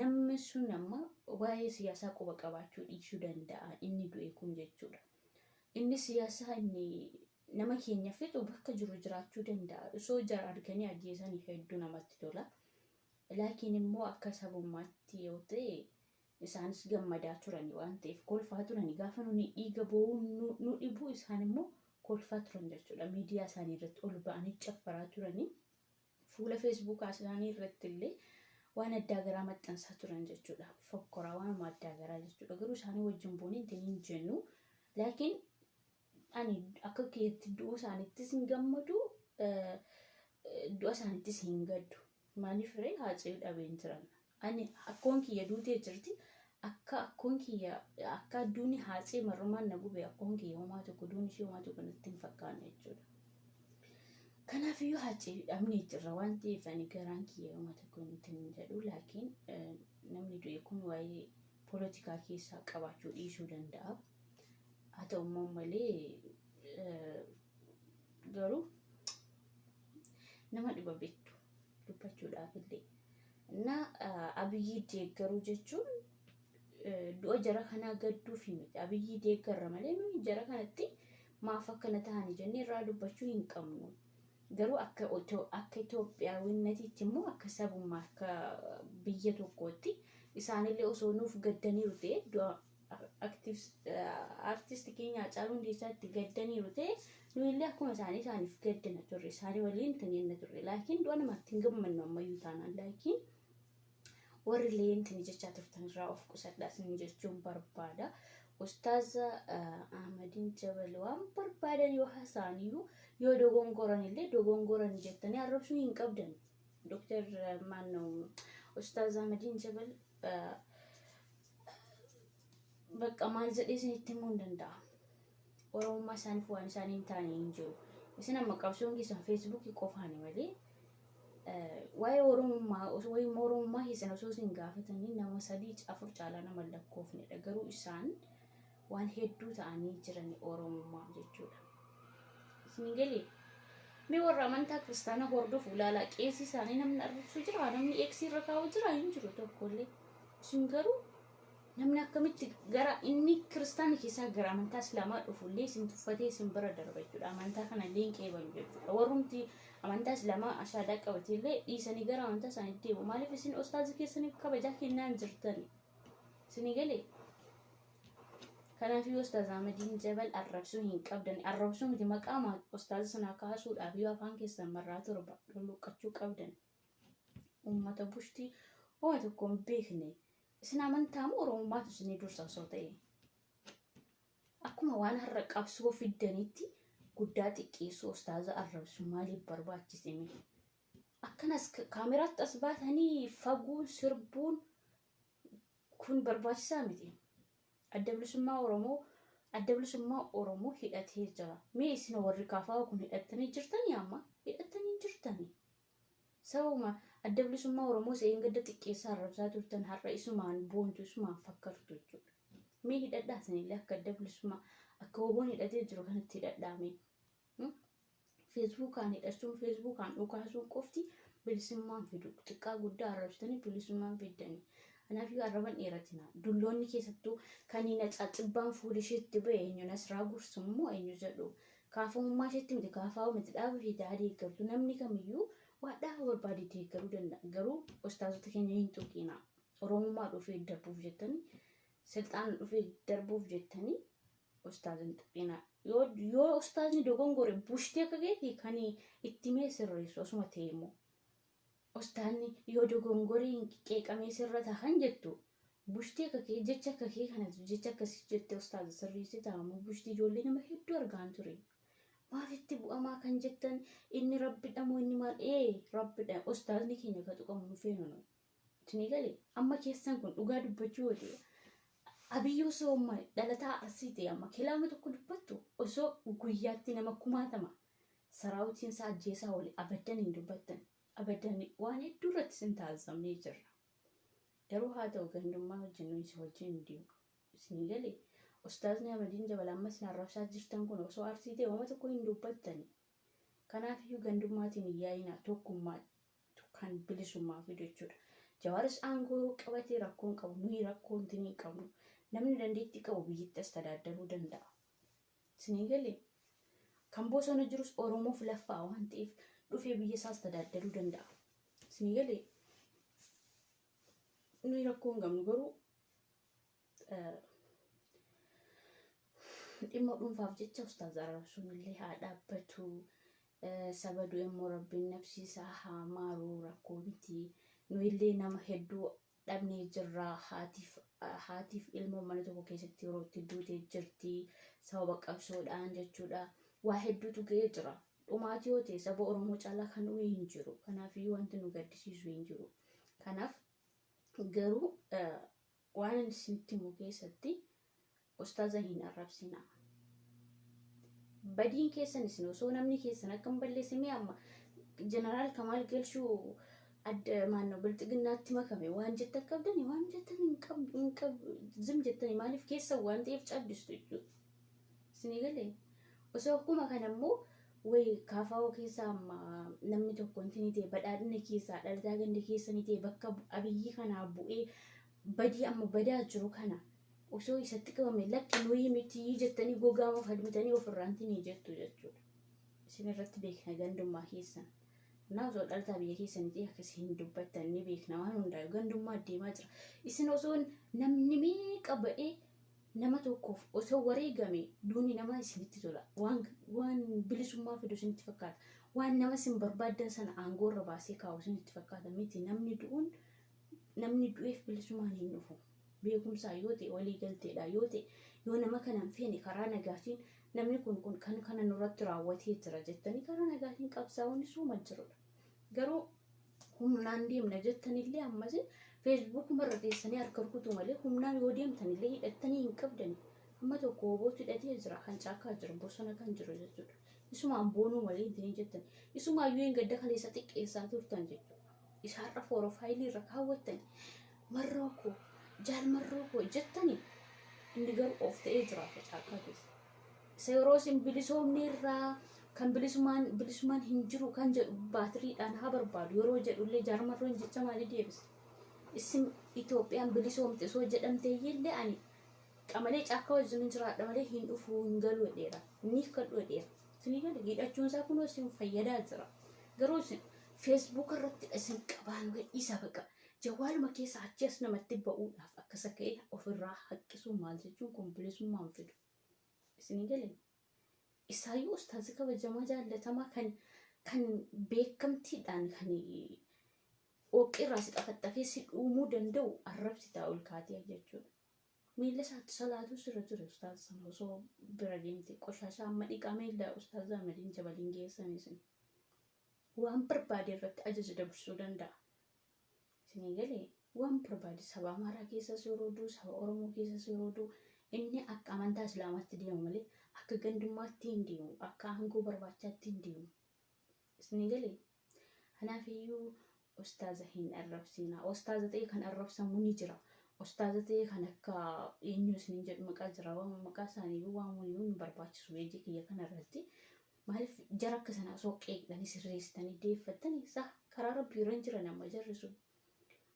S1: Namni sun amma waa'ee siyaasaa quba qabaachuu dhiisuu danda'a inni du'e kun jechuudha. Inni siyaasaa inni nama keenya fixu bakka jiru jiraachuu danda'a. Osoo jara arganii ajjeesanii hedduu namatti tola. Laakiin immoo akka sabummaatti yoo ta'e isaanis gammadaa turani waan ta'eef kolfaa turani gaafa nuni dhiiga boo'uun nu dhibu isaan immoo kolfaa turan jechuudha. Miidiyaa isaanii irratti ol ba'anii caffaraa turanii. Fuula feesbuukaa isaanii irratti illee waan addaa garaa maxxansaa turan jechuudha. Fokkoraa waanuma addaa garaa jechuudha. Garuu isaanii wajjin buunee ittiin hin jennu. Laakiin ani akka kiyyatti du'uu isaaniittis hin gammadu, du'a isaaniittis hin gaddu. Maaliif ree haacee dhabeen jiran. Ani akkoon kiyya duutee jirti. Akka akkoon kiyya akka duuni haacee marrumaan na gube akkoon kiyya homaa tokko duuni ishee homaa tokko natti hin fakkaanne jechuudha. Kanaafiyyuu haacee dhabnee jirra waan ta'eef ani garaan kiyya homaa tokko natti hin jedhu laakiin namni du'e kun waa'ee poolitikaa keessaa qabaachuu dhiisuu danda'a. Haa ta'u immoo malee garuu nama dhiba beektu dubbachuudhaaf illee. Na Abiyyii deeggaruu jechuun du'a jara kanaa gadduufi miti. Abiyyii deeggarra malee nuyi jara kanatti maaf akkana ta'anii jennee irraa dubbachuu hin qabnu. Garuu akka akka Itoophiyaawwinnatiitti immoo akka sabummaa akka biyya tokkootti isaanillee osoo nuuf gaddaniiru ta'e du'a artist keenya Haacaaluu Hundeessaatti gaddaniiru ta'e nuyillee akkuma isaanii isaaniif gaddina turre isaanii waliin tiniinna turre laakiin du'a namaatti hin gammannu ammayyuu taanaan laakiin warri leentini jechaa turtan irraa of qusadhaa isin jechuun barbaada. Ustaaza Ahmadiin Jabal waan barbaadan yoo haasa'aniyyuu yoo dogongoran illee dogongoran jettanii arrabsuu hin qabdan. Dooktar maannoo Ustaaza Ahmadiin Jabal bakka maal jedhee isinitti himuu hin danda'a. Oromummaa isaaniif waan isaanii hin taane hin jiru. Isin amma qabsoon keessan feesbuukii qofaani malee waa'ee Oromummaa waa'ee Oromummaa keessan osoo isin gaafatanii nama sadii afur caalaa nama lakkoofnedha. Garuu isaan Waan hedduu ta'anii jiran Oromummaa jechuudha. Isin galee? Mee warra amantaa kiristaanaa hordofu ilaalaa, qeesii isaanii namni arrabsu jira, namni eeksii irra kaa'u jira? Hin jiru tokkollee. Isin garuu namni akkamitti gara inni kiristaana keessaa gara amantaa islaamaa dhufullee isin tuffatee isin bira darba jechuudha. Amantaa kana illee hin qeebalu jechuudha. Warrumti amantaa islaamaa ashaadaa qabate illee dhiisanii gara amantaa isaaniitti deemu. Maaliif? Isin ostaazi keessaniif kabajaa kennaa hin jirtani. Isinii galee? Kanaafuu Ustaaz Ahmadiin Jabal arrabsuu hin qabdan. Arrabsuu miti, maqaa ustaaza sanaa kaasuudhaaf yoo afaan keessan marraa 7 lulluqqachuu qabdan. Uummata bushtii homa tokko hin beekne. Isin amantaa moo Oromummaatu isinii dursa osoo ta'e? Akkuma waan har'a qabsoo fiddanitti guddaa xiqqeessuu, ustaaza arrabsuu maaliif barbaachise mee? Akkanas kaameraatti as baatanii faguun sirbuun kun barbaachisaa miti. Adda Bilisummaa Oromoo hidhatee jira. Mee isin warri kaafaa kun hidhattanii jirtanii? Amma hidhattanii hin jirtanii. Sababuma Adda Bilisummaa Oromoo sa'een gadda xiqqeessaa arrabsaa turtan, har'a isumaan boontu, isumaan fakkartu jechuudha. Mee hidhadhaa isinillee, akka adda bilisummaa, akka woboon hidhatee jiru kanatti hidhadhaa mee. Feesbuukaan hidhachuun, feesbuukaan dhukaasuun qofti bilisummaan fidu. Xiqqaa guddaa arrabsitanii bilisummaan fiddanii. Kanaaf arraban dheeratina. Dulloonni keessattuu kan na caacibbaan fuula isheetti ba'e eenyu, Nasraa Gursum immoo eenyu jedhu. Kaafamummaa isheetti miti, kaafaa'u miti, dhaaba ishee daa deeggartu. Namni kamiyyuu waa dhaaba barbaade deeggaruu danda'a. Garuu ustaazota keenya hin tuqina. Oromummaa dhufee darbuuf jettanii, silxaana dhufee darbuuf jettanii ustaaza hin tuqina. Yoo ustaazni dogongore bushtee akka keetii kan itti mee sirreessu asuma ta'e immoo. Ustaazni yoo dogongore hin qeeqamee sirrata kan jettu bushtee akka kee, jecha akka kee kanatu jecha akkasii jettee ustaaza sirreessi ta'amu. Bushtii ijoollee nama hedduu argaan ture. Maaf itti bu'amaa kan jettan, inni rabbidha moo inni maal? Ee, rabbidha. Ustaazni keenya ka tuqamu nu feenu nu. Isinii galee? Amma keessan kun dhugaa dubbachuu yoo ta'e, Abiyyi osoo amma dhalataa Arsii ta'e, amma kilaama tokko dubbattu osoo guyyaatti nama kumaatama saraawutiin isaa ajjeesaa oole, abaddan hin dubbattan. Abaddan waan hedduu irratti isin taasifamnee jirra. Garuu haa ta'u, gandummaa wajjin nuyi si wajjin hin deemu. Isinii galee? Ustaazni Ahmadiin Jabal amma isin arrabsaa jirtan kun osoo Arsii ta'e wama tokko hin dubbattani. Kanaafiyyuu gandummaatiin hin yaa'inaa, tokkummaa kan bilisummaa fidu jechuudha. Jawaaris aangoo qabatee rakkoon qabu, nuyi rakkoo wanti hin qabnu. Namni dandeettii qabu biyyatti as tadaaddaruu danda'a. Isinii galee? Kan bosona jirus Oromoof laffaa waan ta'eef dhufee biyya isaas tadaaddaruu danda'a. Isinii galee? Nuyi rakkoo hin qabnu, garuu dhimma dhuunfaaf jecha ustaaz arrabsuun illee haa dhaabbatu. Saba du'e immoo Rabbiin nafsiisaa haa maaru, rakkoo miti. Nuyillee nama hedduu dhabnee jirra. Haatiif ilmoo mana tokko keessatti yeroo itti duutee jirti. Sababa qabsoodhaan jechuudha. Waa hedduutu ga'ee jira. Dhumaatii yoo ta'e saba Oromoo caalaa kan dhume hin jiru. Kanaafiyyuu wanti nu gaddisiisu hin jiru. Kanaaf garuu waan ani isinitti himu keessatti ustaaza hin arrabsinaa. Badiin keessan isin osoo namni keessan akka hin balleessine, amma jeneraal Kamaal Galchuu adda maannoo bilxiginnaatti makame waan jettan qabdani, waan jettan hin qab zim jettani, maaliif keessan waan ta'eef cabdistu jechuudha. Isinii galee? Osoo akkuma kana immoo wayi kaafaa'oo keessaa amma namni tokko wanti ni ta'e, badhaadhina keessaa dhalataa ganda keessa ni ta'e, bakka Abiyyi kanaa bu'ee badii amma badaa jiru kana osoo isatti qabame, lakki nuyi miti jettanii gogaama falmitanii ofirraanti ni jettu jechuudha. Isin irratti beekna gandummaa keessan. Kanaaf osoo dhalataa biyya keessanitti akkasii hin dubbattan, ni beekna waan hundaa gandummaa deemaa jira. Isin osoo namni meeqa ba'ee nama tokkoof osoo wareegame, duuni namaa isinitti tola. Waan bilisummaa fidu isinitti fakkaata. Waan nama isin barbaaddan sana aangoo irra baasee kaa'u isinitti fakkaata. Miti, namni du'uun, namni du'eef bilisummaan hin dhufu. Beekumsaa yoo ta'e, walii galteedha yoo ta'e, yoo nama kana hin feene karaa nagaatiin namni kun kan kana nurratti raawwatee jira jettanii karaa nagaatiin qabsaa'uun suuma jirudha. Garuu humnaan deemna jettanillee, ammas feesbuukuma irra teessanii harka rukutuu malee humnaan yoo deemtanillee hidhattanii hin qabdani. Amma tokko wobootu hidhatee jira, kan caakkaa jiru, bosona kan jiru jechuudha. Isumaan boonuu malee hin jettan. Isumaayyuu hin gadda kaleessa xiqqeessaa turtan jechuudha. Isaarra porofaayilii irra kaawwattan, marroo koo, jaal marroo koo jettani. Inni garuu of ta'ee jiraata caakkaa keessa. Isa yeroo isin bilisoomni irraa kan bilisumaan bilisumaan hin jiru kan jedhu baatiriidhaan haa barbaadu yeroo jedhullee jaarmarroon jecha maalii deebisa. Isin Itoophiyaan bilisoomte osoo jedhamte illee ani qamalee caakkaa wajjin hin jiraadha malee hin dhufu hin galu jedheera. Inni kadhu jedheera. Isinii gale hidhachuun isaa kunoo isin fayyadaa jira. Garuu isin feesbuuka irratti isin qabaan gadhiisaa baqa. Jawwaaluma keessa achi as namatti ba'uudhaaf akkas akka ofirraa haqqisuu maal jechuun kun bilisummaan fidu. Isinii galee isaayyuu ustaazi kabajamaa jaallatamaa kan beekamtiidhaan kan dhoqqeerraa si xafaxafee si dhuumuu danda'u arrabsitaa ol kaatee jechuudha. Miila isaatti salaatuu sirra ture ustaaza sana osoo bira deemte qoshaashaa amma dhiqaa miila ustaaza Ahmediin Jabaliin geessan isin. Waan barbaade irratti ajaja dabarsuu danda'a. Isinii galee waan barbaade saba Amaaraa keessas yeroo du'u saba Oromoo keessas yeroo du'u inni akka amantaa Islaamaatti deema malee akka gandummaatti hin deemu, akka aangoo barbaachaatti hin deemu. Isinii galee kanaafiyyuu ustaaza hin arrabsiina. Ustaaza ta'e kan arrabsamu ni jira. Ustaaza ta'e kan akka eenyu isiniin jedhu maqaa jira. Waan maqaa isaanii waamuun iyyuu hin barbaachisu ejji kiyya kanarratti. Maaliif jara akka sanaa osoo qeeqxanii sirreessitanii deeffattanii isaa karaa rabbii irra hin jiran amma jarri sun.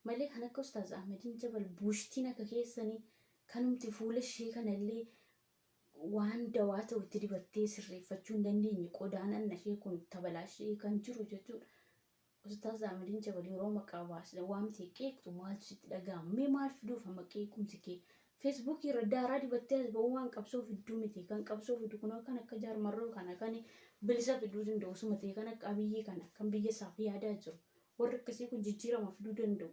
S1: Malee kan akka ustaaza Ahmediin Jabal buushtiin akka keessanii kanumti fuula ishee kanallee waan dawaa ta'u itti dibattee sirreeffachuu hin dandeenye qodaan anna ishee kun tabalaashee kan jiru jechuudha. Ustaaz Ahmediin Jabal yeroo maqaa baasne waamtee qeeqxu maaltu sitti dhaga'ama? Mee maal fiduuf amma qeequmsi kee? Feesbuukii irra daaraa dibattee as ba'uu waan qabsoo fidduu miti. Kan qabsoo fidu kun kan akka jaarmarroo kana kan bilisa fiduu danda'u suma ta'e kan akka Abiyyii kana kan biyya isaaf yaadaa jiru. Warri akkasii kun jijjiirama fiduu danda'u.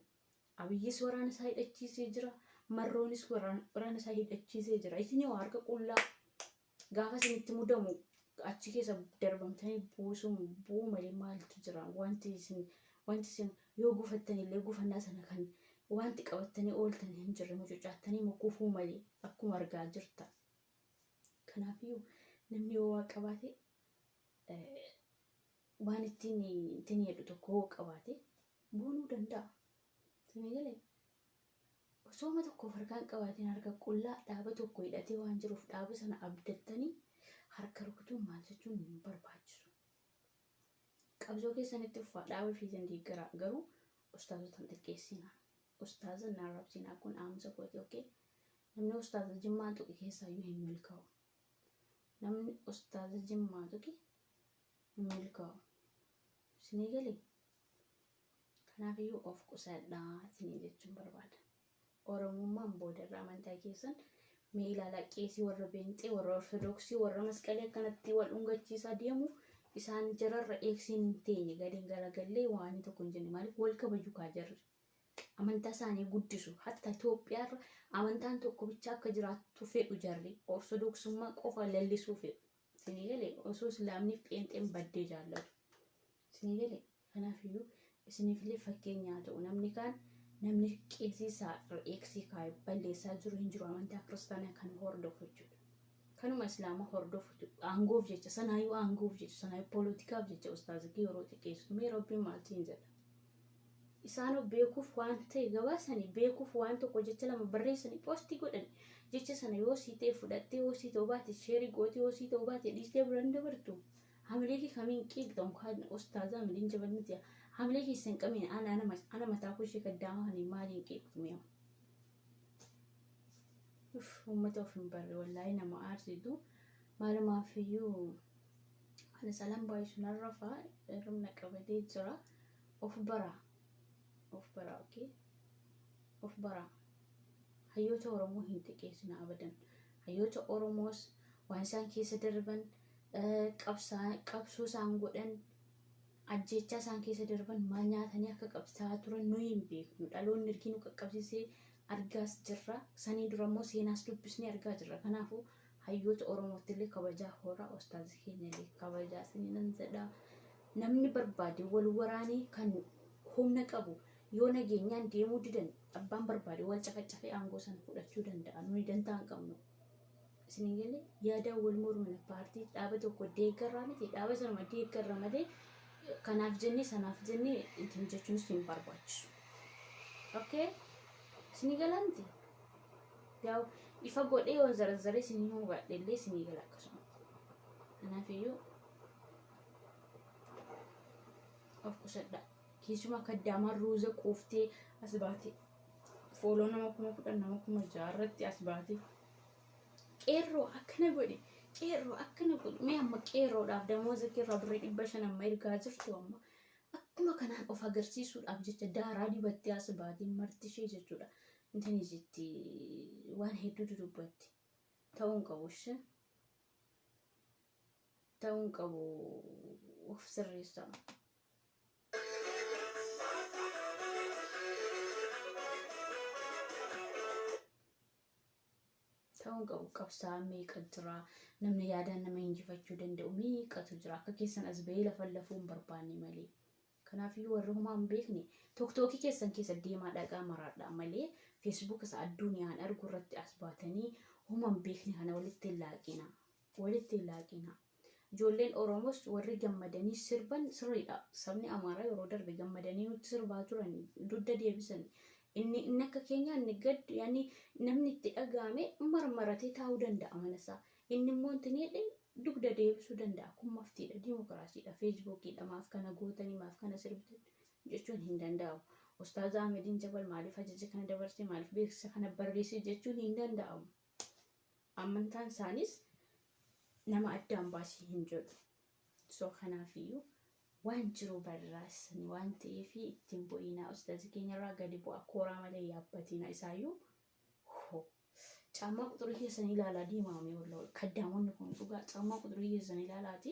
S1: Abiyyis waraana isaa hidhachiisee jira. Marroonis waraana isaa hidhachiisee jira. Isin yoo harka qullaa gaafa isinitti mudamu achi keessa darbamtanii buusuun bu'uu malee maaltu jira? Wanti isin yoo gufattan illee gufannaa sana kan wanti qabattanii ooltan hin jirre mucucaattanii kufuu malee akkuma argaa jirta. Kanaafiyyuu namni yoo waa qabaate, waan ittiin jedhu tokko yoo qabaate boonuu danda'a. Isin galee osooma tokkoof harkaan qabaatiin harka qullaa dhaaba tokko hidhatee waan jiruuf dhaaba sana abdattanii harka rukutuun maal jechuun hin barbaachisu. Qabsoo keessanitti uffaa dhaaba fiisan deeggaraa, garuu ustaazota hin xiqqeessinaa. Ustaaza hin arrabsinaa, kun dhaamsa kooti, okay? Namni ustaaza Jimmaa tuqe keessaayyuu hin milkaa'u. Namni ustaaza Jimmaa tuqe hin milkaa'u. Isinii galee? Kanaafiyyuu of qusadhaa isinii jechuun barbaada. Oromummaan boodarra amantaa keessan mee ilaalaa. Qeesii warra Beenxee, warra Ortodoksii, warra masqalii akkanatti wal dhungachiisaa deemu isaan jararra eegsiin hin teenye gadiin garagallee waan tokko hin jenne. Maaliif wal kabaju kaa jarri? Amantaa isaanii guddisu. Hatta Itoophiyaarra amantaan tokko bicha akka jiraattu fedhu jarri. Ortodoksummaa qofa lallisuu fedhu. Isinii galee? Osoo islaamniif pheenxeen baddee jaallatu. Isinii galee? Kanaafiyyuu isiniifillee fakkeenyaa ta'u namni kaan namni qeesii isaa eegsii kaa'ee balleessaa jiru hin jiru amantaa kiristaanaa kan hordofu jechuudha. Kanuma islaama hordofu aangoof jecha, sanaayyuu aangoof jecha, sanaayyuu poolitikaaf jecha ustaazikii yeroo xiqqeessitu mee rabbiin maaltiin jedha? Isaan of beekuuf waan ta'e gabaasanii beekuuf waan tokko jecha lama barreessanii poostii godhan. Jecha sana yoo sii ta'e fudhattee, yoo sii ta'u baate sheerii gootee, yoo sii ta'u baate dhiistee biraan dabartu. Hamilee kee kamiin qeeqxamu kan ustaazaa Ahmediin Jabal miti. Hamilee keessan qamiin ana mataa koo ishee kaddaama kan maaliin qeeqxu mi'a? Uff, uummata of hin barre wallaahi nama aarsitu. Maalumaaf iyyuu ana salaan baay'isu narra fa'a hirribna qabatee jira. Of baraa. Of baraa, okay? Of baraa. Hayyoota Oromoo hin xiqqeessina abadan. Hayyoota Oromoos waan isaan keessa darban, qabsoo isaan godhan, ajjeechaa isaan keessa darban, maal nyaatanii akka qabsaa'aa turan nuyi hin beeknu. Dhaloonni ergii nu qaqqabsiisee argaas jirra. Sanii dura immoo seenaas dubbisnee argaa jirra. Kanaafuu hayyoota Oromootti illee kabajaa horaa, ustaazii keenya illee kabajaa isiniin jedha. Namni barbaade wal waraanee kan humna qabu yoo nageenyaan deemuu didan abbaan barbaade wal cafacafee aangoo sana fudhachuu danda'a. Nuyi dantaa hin qabnu. Isin galee? Yaadaan wal mormina, paartii dhaaba tokko deeggarraa miti, dhaaba sanuma deeggarra malee kanaaf jennee sanaaf jennee ittiin jechuunis hin barbaachisu. Okay? Isin galaa miti? Yaa'u Ifa godhee yoo zarazaree isinii himuu baadhe illee isinii gala akkasuma. Kanaafiyyuu of qusadha. Keessumaa kaddaamaan ruuza quuftee as baate follow nama 10,000, nama 6,000 irratti as baate qeerroo akkana godhe, qeerroo akkana godhe. Mee amma qeerroodhaaf damooza keerraa birrii 500 amma ergaa jirtu, amma akkuma kanaan of agarsiisuudhaaf jecha daaraa dibattee as baatee marti ishee jechuudha. Intini jetti, waan hedduutu dubbatti. Ta'uu hin qabu ishee. Ta'uu hin qabu, of sirreessaa. Ta'uu hin qabu. Qabsaa meeqa jira, namni yaadaan nama injifachuu danda'u meeqatu jira, akka keessan as bahee lafa lafuu hin barbaanne malee. Kanaafiyyuu warri homaa hin beekne TikTokii keessan keessa deemaa dhaqaa maraadhaa malee, Facebook isa adduuniyaan argu irratti as baatanii homaa hin beekne kana walitti hin laaqina, walitti hin laaqina. Ijoolleen Oromoos warri gammadanii sirban sirriidha. Sabni Amaaraa yeroo darbe gammadanii nutti sirbaa turan dugda deebisan. Inni akka keenyaa inni gad yaani namni itti dhaga'ame marmaratee taa'uu danda'a mana isaa. Inni immoo wanti inni jedhe dugda deebisuu danda'a. Kun maftiidha, diimokiraasiidha, Facebookiidha. Maaf kana gootanii, maaf kana sirbitan jechuun hin danda'amu. Ustaaza Ahmediin Jabal maaliif ajaja kana dabarse, maaliif beeksisa kana barreesse jechuun hin danda'amu. Amantaan isaaniis nama addaan baasii hin jedhu. So kanaafiyyuu waan jiru barraasani waan ta'eef ittiin bu'iinaa, ustaazi keenyarraa gadi bu'a, kooraa malee yaabbatina isaayyuu. Hoo. Caammaa quxurii keessan ilaalaa deemaame, wallaahi kaddaamonni kun dhugaa caammaa quxurii keessan ilaalaati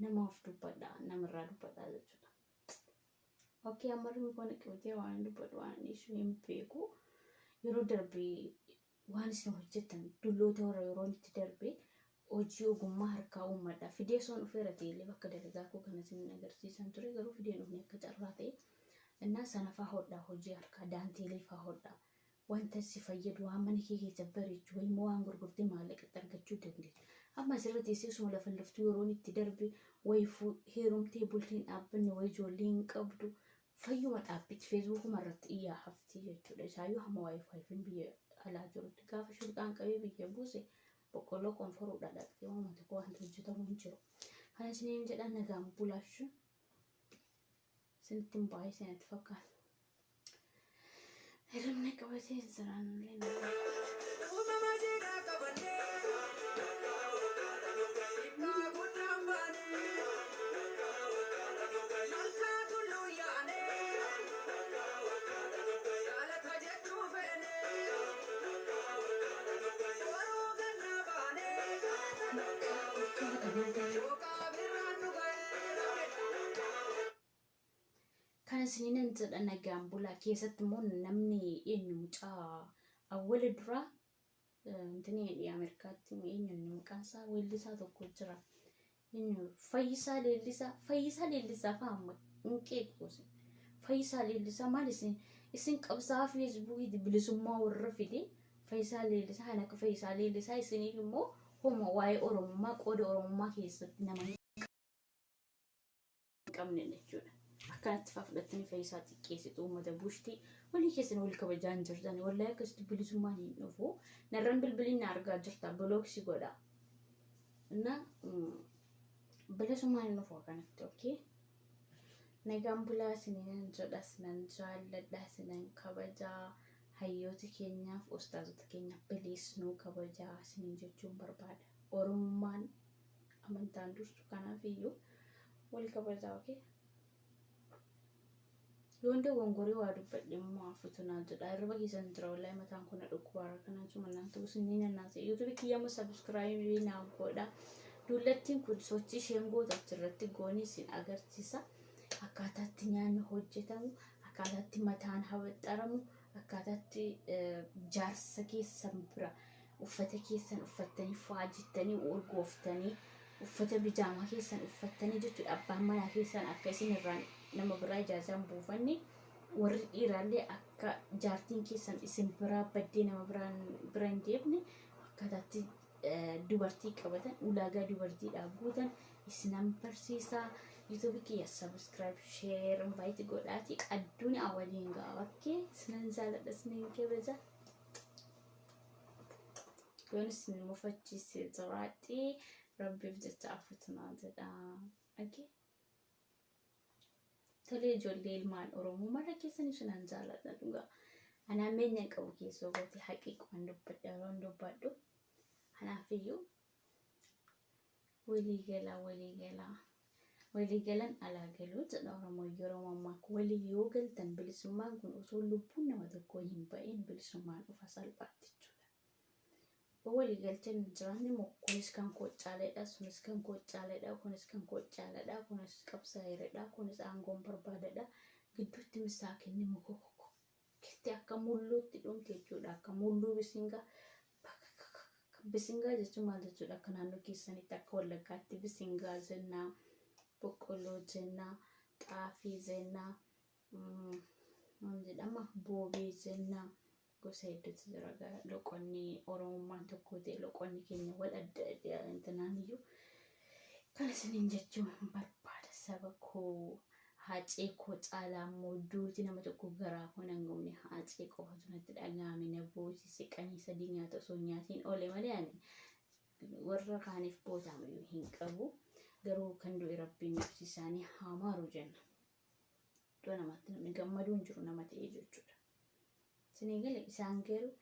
S1: namaaf dubbadha, namarraa dubbadha jechuudha. Okay, amma rimni kun qabatee waan dubbadhu waan dhiisu hin beeku. Yeroo darbe waan isin hojjettan dulloota warra yeroon itti darbe hojii ogummaa harkaa uummadha. Fidee soon dhufeera ta'ellee bakka dalagaa koo kana isin agarsiisan ture, garuu fideen dhufne akka carraa ta'e. Innaa sana faa hodhaa, hojii harkaa daanteelee faa hodhaa. Wanta si fayyadu, waan mana kee keessa bareechu wayii immoo waan gurgurtee maallaqatti argachuu dandeessu. Amma asirra teessee osuma lafa laftuu yeroon itti darbe, wayii heerumtee bultiin dhaabbanne, wayii ijoollee hin qabdu. Fayyuma dhaabbichi Facebookuma irratti iyyaa haftii jechuudha. Isaayyuu hamma WiFiin biyya alaa jirutti, gaafa shurxaan qabee biyya buuse boqqolloo qonforuudha dhaqxee waanuma tokko wanti hojjetamu hin jiru. Kana isiniin jedha, nagaan bulaachuu isinitti hin baay'ee isinitti fakkaata. Hirribni qabatee jiraan illee nagaa.
S5: Uumama jiidhaa qabannee xiqqaa guddaan baanee malkaa tulluu yaanee jaalata jechuu feenee boruu gannaa baanee shooqaa birraan nu ga'ee.
S1: Kana isiniinan jedha, nagaan bulaa. Keessatti immoo namni eenyu, mucaa awwala duraa intini Ameerikaatti, eenyu inni maqaan isaa, weellisaa tokko jira. Eenyu, Fayyisaa Leellisaa, Fayyisaa Leellisaa fa'a amma hin qeequ. Fayyisaa Leellisaa maal isin qabsaa Facebookii bilisummaa warra fide, Fayyisaa Leellisaa kan akka Fayyisaa Leellisaa isiniif immoo homa waa'ee Oromummaa qooda Oromummaa keessatti nama hin qabne jechuudha. Akkanatti fa'aa fudhattanii Fayyisaa xiqqeessitu, uummata bushtii walii keessan wal kabajaa hin jirtan. Wallahi akkasitti bilisummaan hin dhufu. Narran bilbiliin na argaa jirta, block si godha. Na bilisummaan hin dhufu akkanatti, okay. Nagaan bulaa isiniin jedha, isinan jaalladha, isinan kabajaa. Hayyoota keenyaaf, ustaazota keenyaaf bilisnuu kabajaa isiniin jechuun barbaada. Oromummaan amantaan dursu, kanaaf iyyuu wal kabajaa, okay. Yoon dogongorii waa dubbadhe immoo hafuutu naa jedha. Hirriba keessan jira, wallahi mataan kun na dhukkubaara, kanaan suma naan ta'u isinii nannaase. YouTubeii kiyya immoo subscribeii naa godha. Dullattiin kun sochii isheen gootu achirratti goonii isin agarsiisa. Akkaataatti nyaanni hojjetamu, akkaataatti mataan habaxxaramu, akkaataatti jaarsa keessan bira uffata keessan uffattanii faajittanii urgooftanii, uffata bijaamaa keessan uffattanii jechuudha. Abbaan manaa keessan akka isin irraan nama biraa ijaazaan buufanne, warri dhiiraallee akka jaartiin keessan isin biraa baddee nama biraan bira hin deemne, akkaataatti dubartii qabatan, ulaagaa dubartiidhaaf guutan isinan barsiisaa. YouTubeii kiyya subscribe, share, invite godhaati addunyaa waliin ga'a. Bakkee isinan jaaladha, isinin kabaja. Yoon isin mufachiise jiraadhe Rabbiif jecha afuutinaa jedha. Okay. Tolee, ijoollee ilmaan Oromoo mara keessan isinan jaaladha dhugaa. Anaan meenya qabu keessoo goote haqiiqaan dubbadha yeroon dubbadhu. Kanaafiyyuu walii galaa, walii galaa. Walii galan alaa galuu jedha Oromoo yeroo ammaa. Walii yoo galtan bilisummaan kun osoo lubbuun nama tokkoo hin ba'in bilisummaan dhufa salphaatti jechuudha. Yoo walii galteen hin jiraanne immoo kunis kan koo caaleedha, sunis kan koo caaleedha, kunis kan koo caaleedha, kunis qabsaa'eeredha, kunis aangoon barbaadadha. Gidduutti misaakinni muka ketti akka mulluutti dhumte jechuudha. Akka mulluu bisingaa. Bisingaa jechuun maal jechuudha? Akka naannoo keessanitti, akka Wallaggaatti bisingaa jennaa, boqqolloo jennaa, xaafii jennaa, maal jedhama, boobee jennaa. Gosa hedduutu jira. Loqonni Oromummaan tokko ta'e loqonni keenya wal adda adda intinaan iyyuu. Kan isiniin jechuun barbaada, saba koo, Haacee koo caalaa immoo duuti nama tokko garaa koo nan gubne. Haacee qofatu natti dhaga'ame, na boosise. Qanii sadii nyaata osoo hin nyaatiin oole malee ani warra kaaniif bootaamiyyuu hin qabu. Garuu kan du'e Rabbiin nafsi isaanii haa maaru jenna. Iddoo namaatti namni gammaduu hin jiru nama ta'ee jechuudha. Isinii gale? Isaan garuu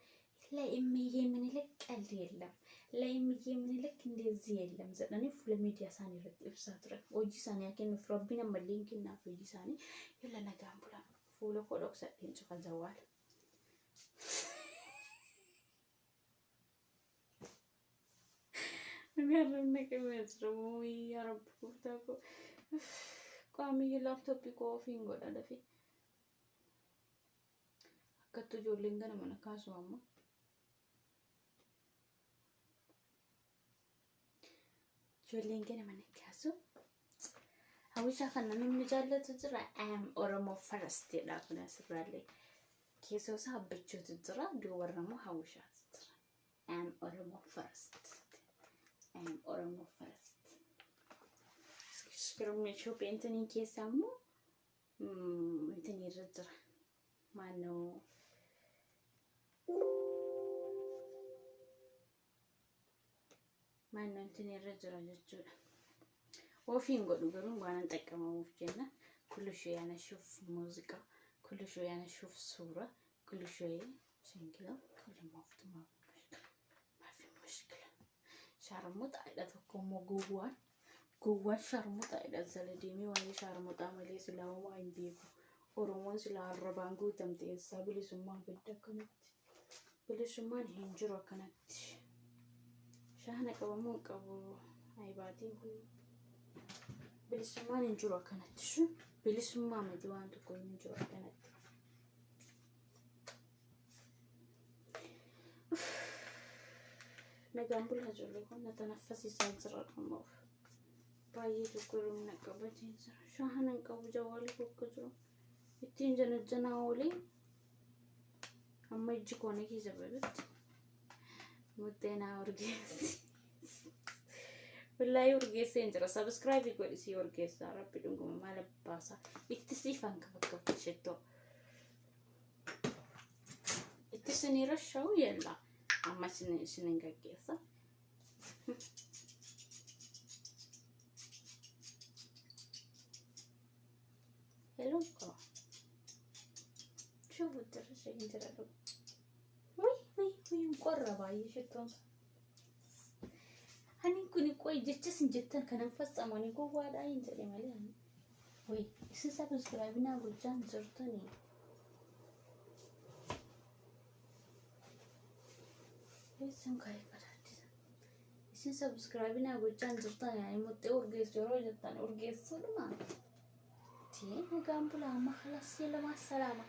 S1: ለእምዬ ምኒልክ ቀልድ የለም፣ ለእምዬ ምኒልክ እንደዚህ የለም jedhanii fuula miidiyaa isaanii irratti ibsaa turan. Hojii isaanii haa kennuuf Rabbiin, ammallee hin kennaaf hojii isaanii. Yalla, nagaan bulaa. Fuula koo dhoksadheen cufa jawaala. Nagaan qabee jiru yaa Rabbi gooftaa koo. Qaamiyyi laaptooppii koo ofiin godha dafee. Akkattu ijoolleen gana mana kaasu amma. Ijoolleen gana mana kaasu. Hawwishaa kana namni jaallatu jira. I am Oromo first jedha kun asirraallee. Keessoo isaa abbachuutu jira. Duubarra immoo hawwishaatu jira. I am Oromo first. I am Oromo first. Shopping keessaa immoo intinii irra jira. Maannoo maannoo intinii irra jira jechuudha. Ofiin godhu garuu waan hin xaqqamamuuf jenna. كل شوية أنا أشوف موسيقى، كل شوية أنا أشوف صورة، كل شوية، عشان كذا كل ما ما ما في مشكلة. Shaarmuxaadha tokko immoo gowwaan gowwaan shaarmuxaadha jala deemee waa'ee shaarmuxaa malee silaa homaa hin beeku. Oromoon silaa arrabaan guutamte eessaa bilisummaan fidda akkanatti? Bilisummaan hin jiru akkanatti. Shaana qabamuu hin qabu ayibaatiin kun. Bilisummaan hin jiru akkanatti. Sun bilisummaa miti, waan tokko hin jiru akkanatti. Nagaan bulaa ijoollee kun, na tanaffasiisaa jira dhummaaf. Baay'ee tokko hir'ina qabatee jira. Shaana hin qabu jawaalli tokko jiru. Ittiin janajjanaa oolee amma ijji koo na keessa badutti. Muddeenaa urgeessi. Wallaahi urgeessee hin jira. Subscribe godhi sii urgeessaa. Rabbi dhunguma maal abbaasaa. Itti siifan kafakkafte shittoo. Itti isinii rasha'u yella. Amma isinin gaggeessa. Hello koo. Shubu dirasha hin jira dhugu. Wuy wuy wuy, hin qorra baay'ee shittoon. Ani kun qoy jecha isin jettan kanan fassamu, ani gowwaadhaa hin jedhe malee ani. Wuy, isin subscribe naa gochaa hin jirtanii. Eessan kaa'ee qadaadisa. Isin subscribe naa gochaa hin jirtan, ani muxxee urgeessu yeroo jettan urgeessuudhuma. Tii nagaan bulaa amma خلاص يلا مع السلامة.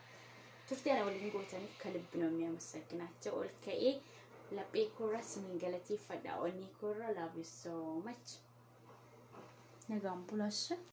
S1: Turtii ana waliin gootaniif ከልብ ነው የሚያመሰግናቸው። Ol ka'ee laphee koorraa isiniin galateeffadha. Onnee koorraa love you so much. Nagaan bulaas.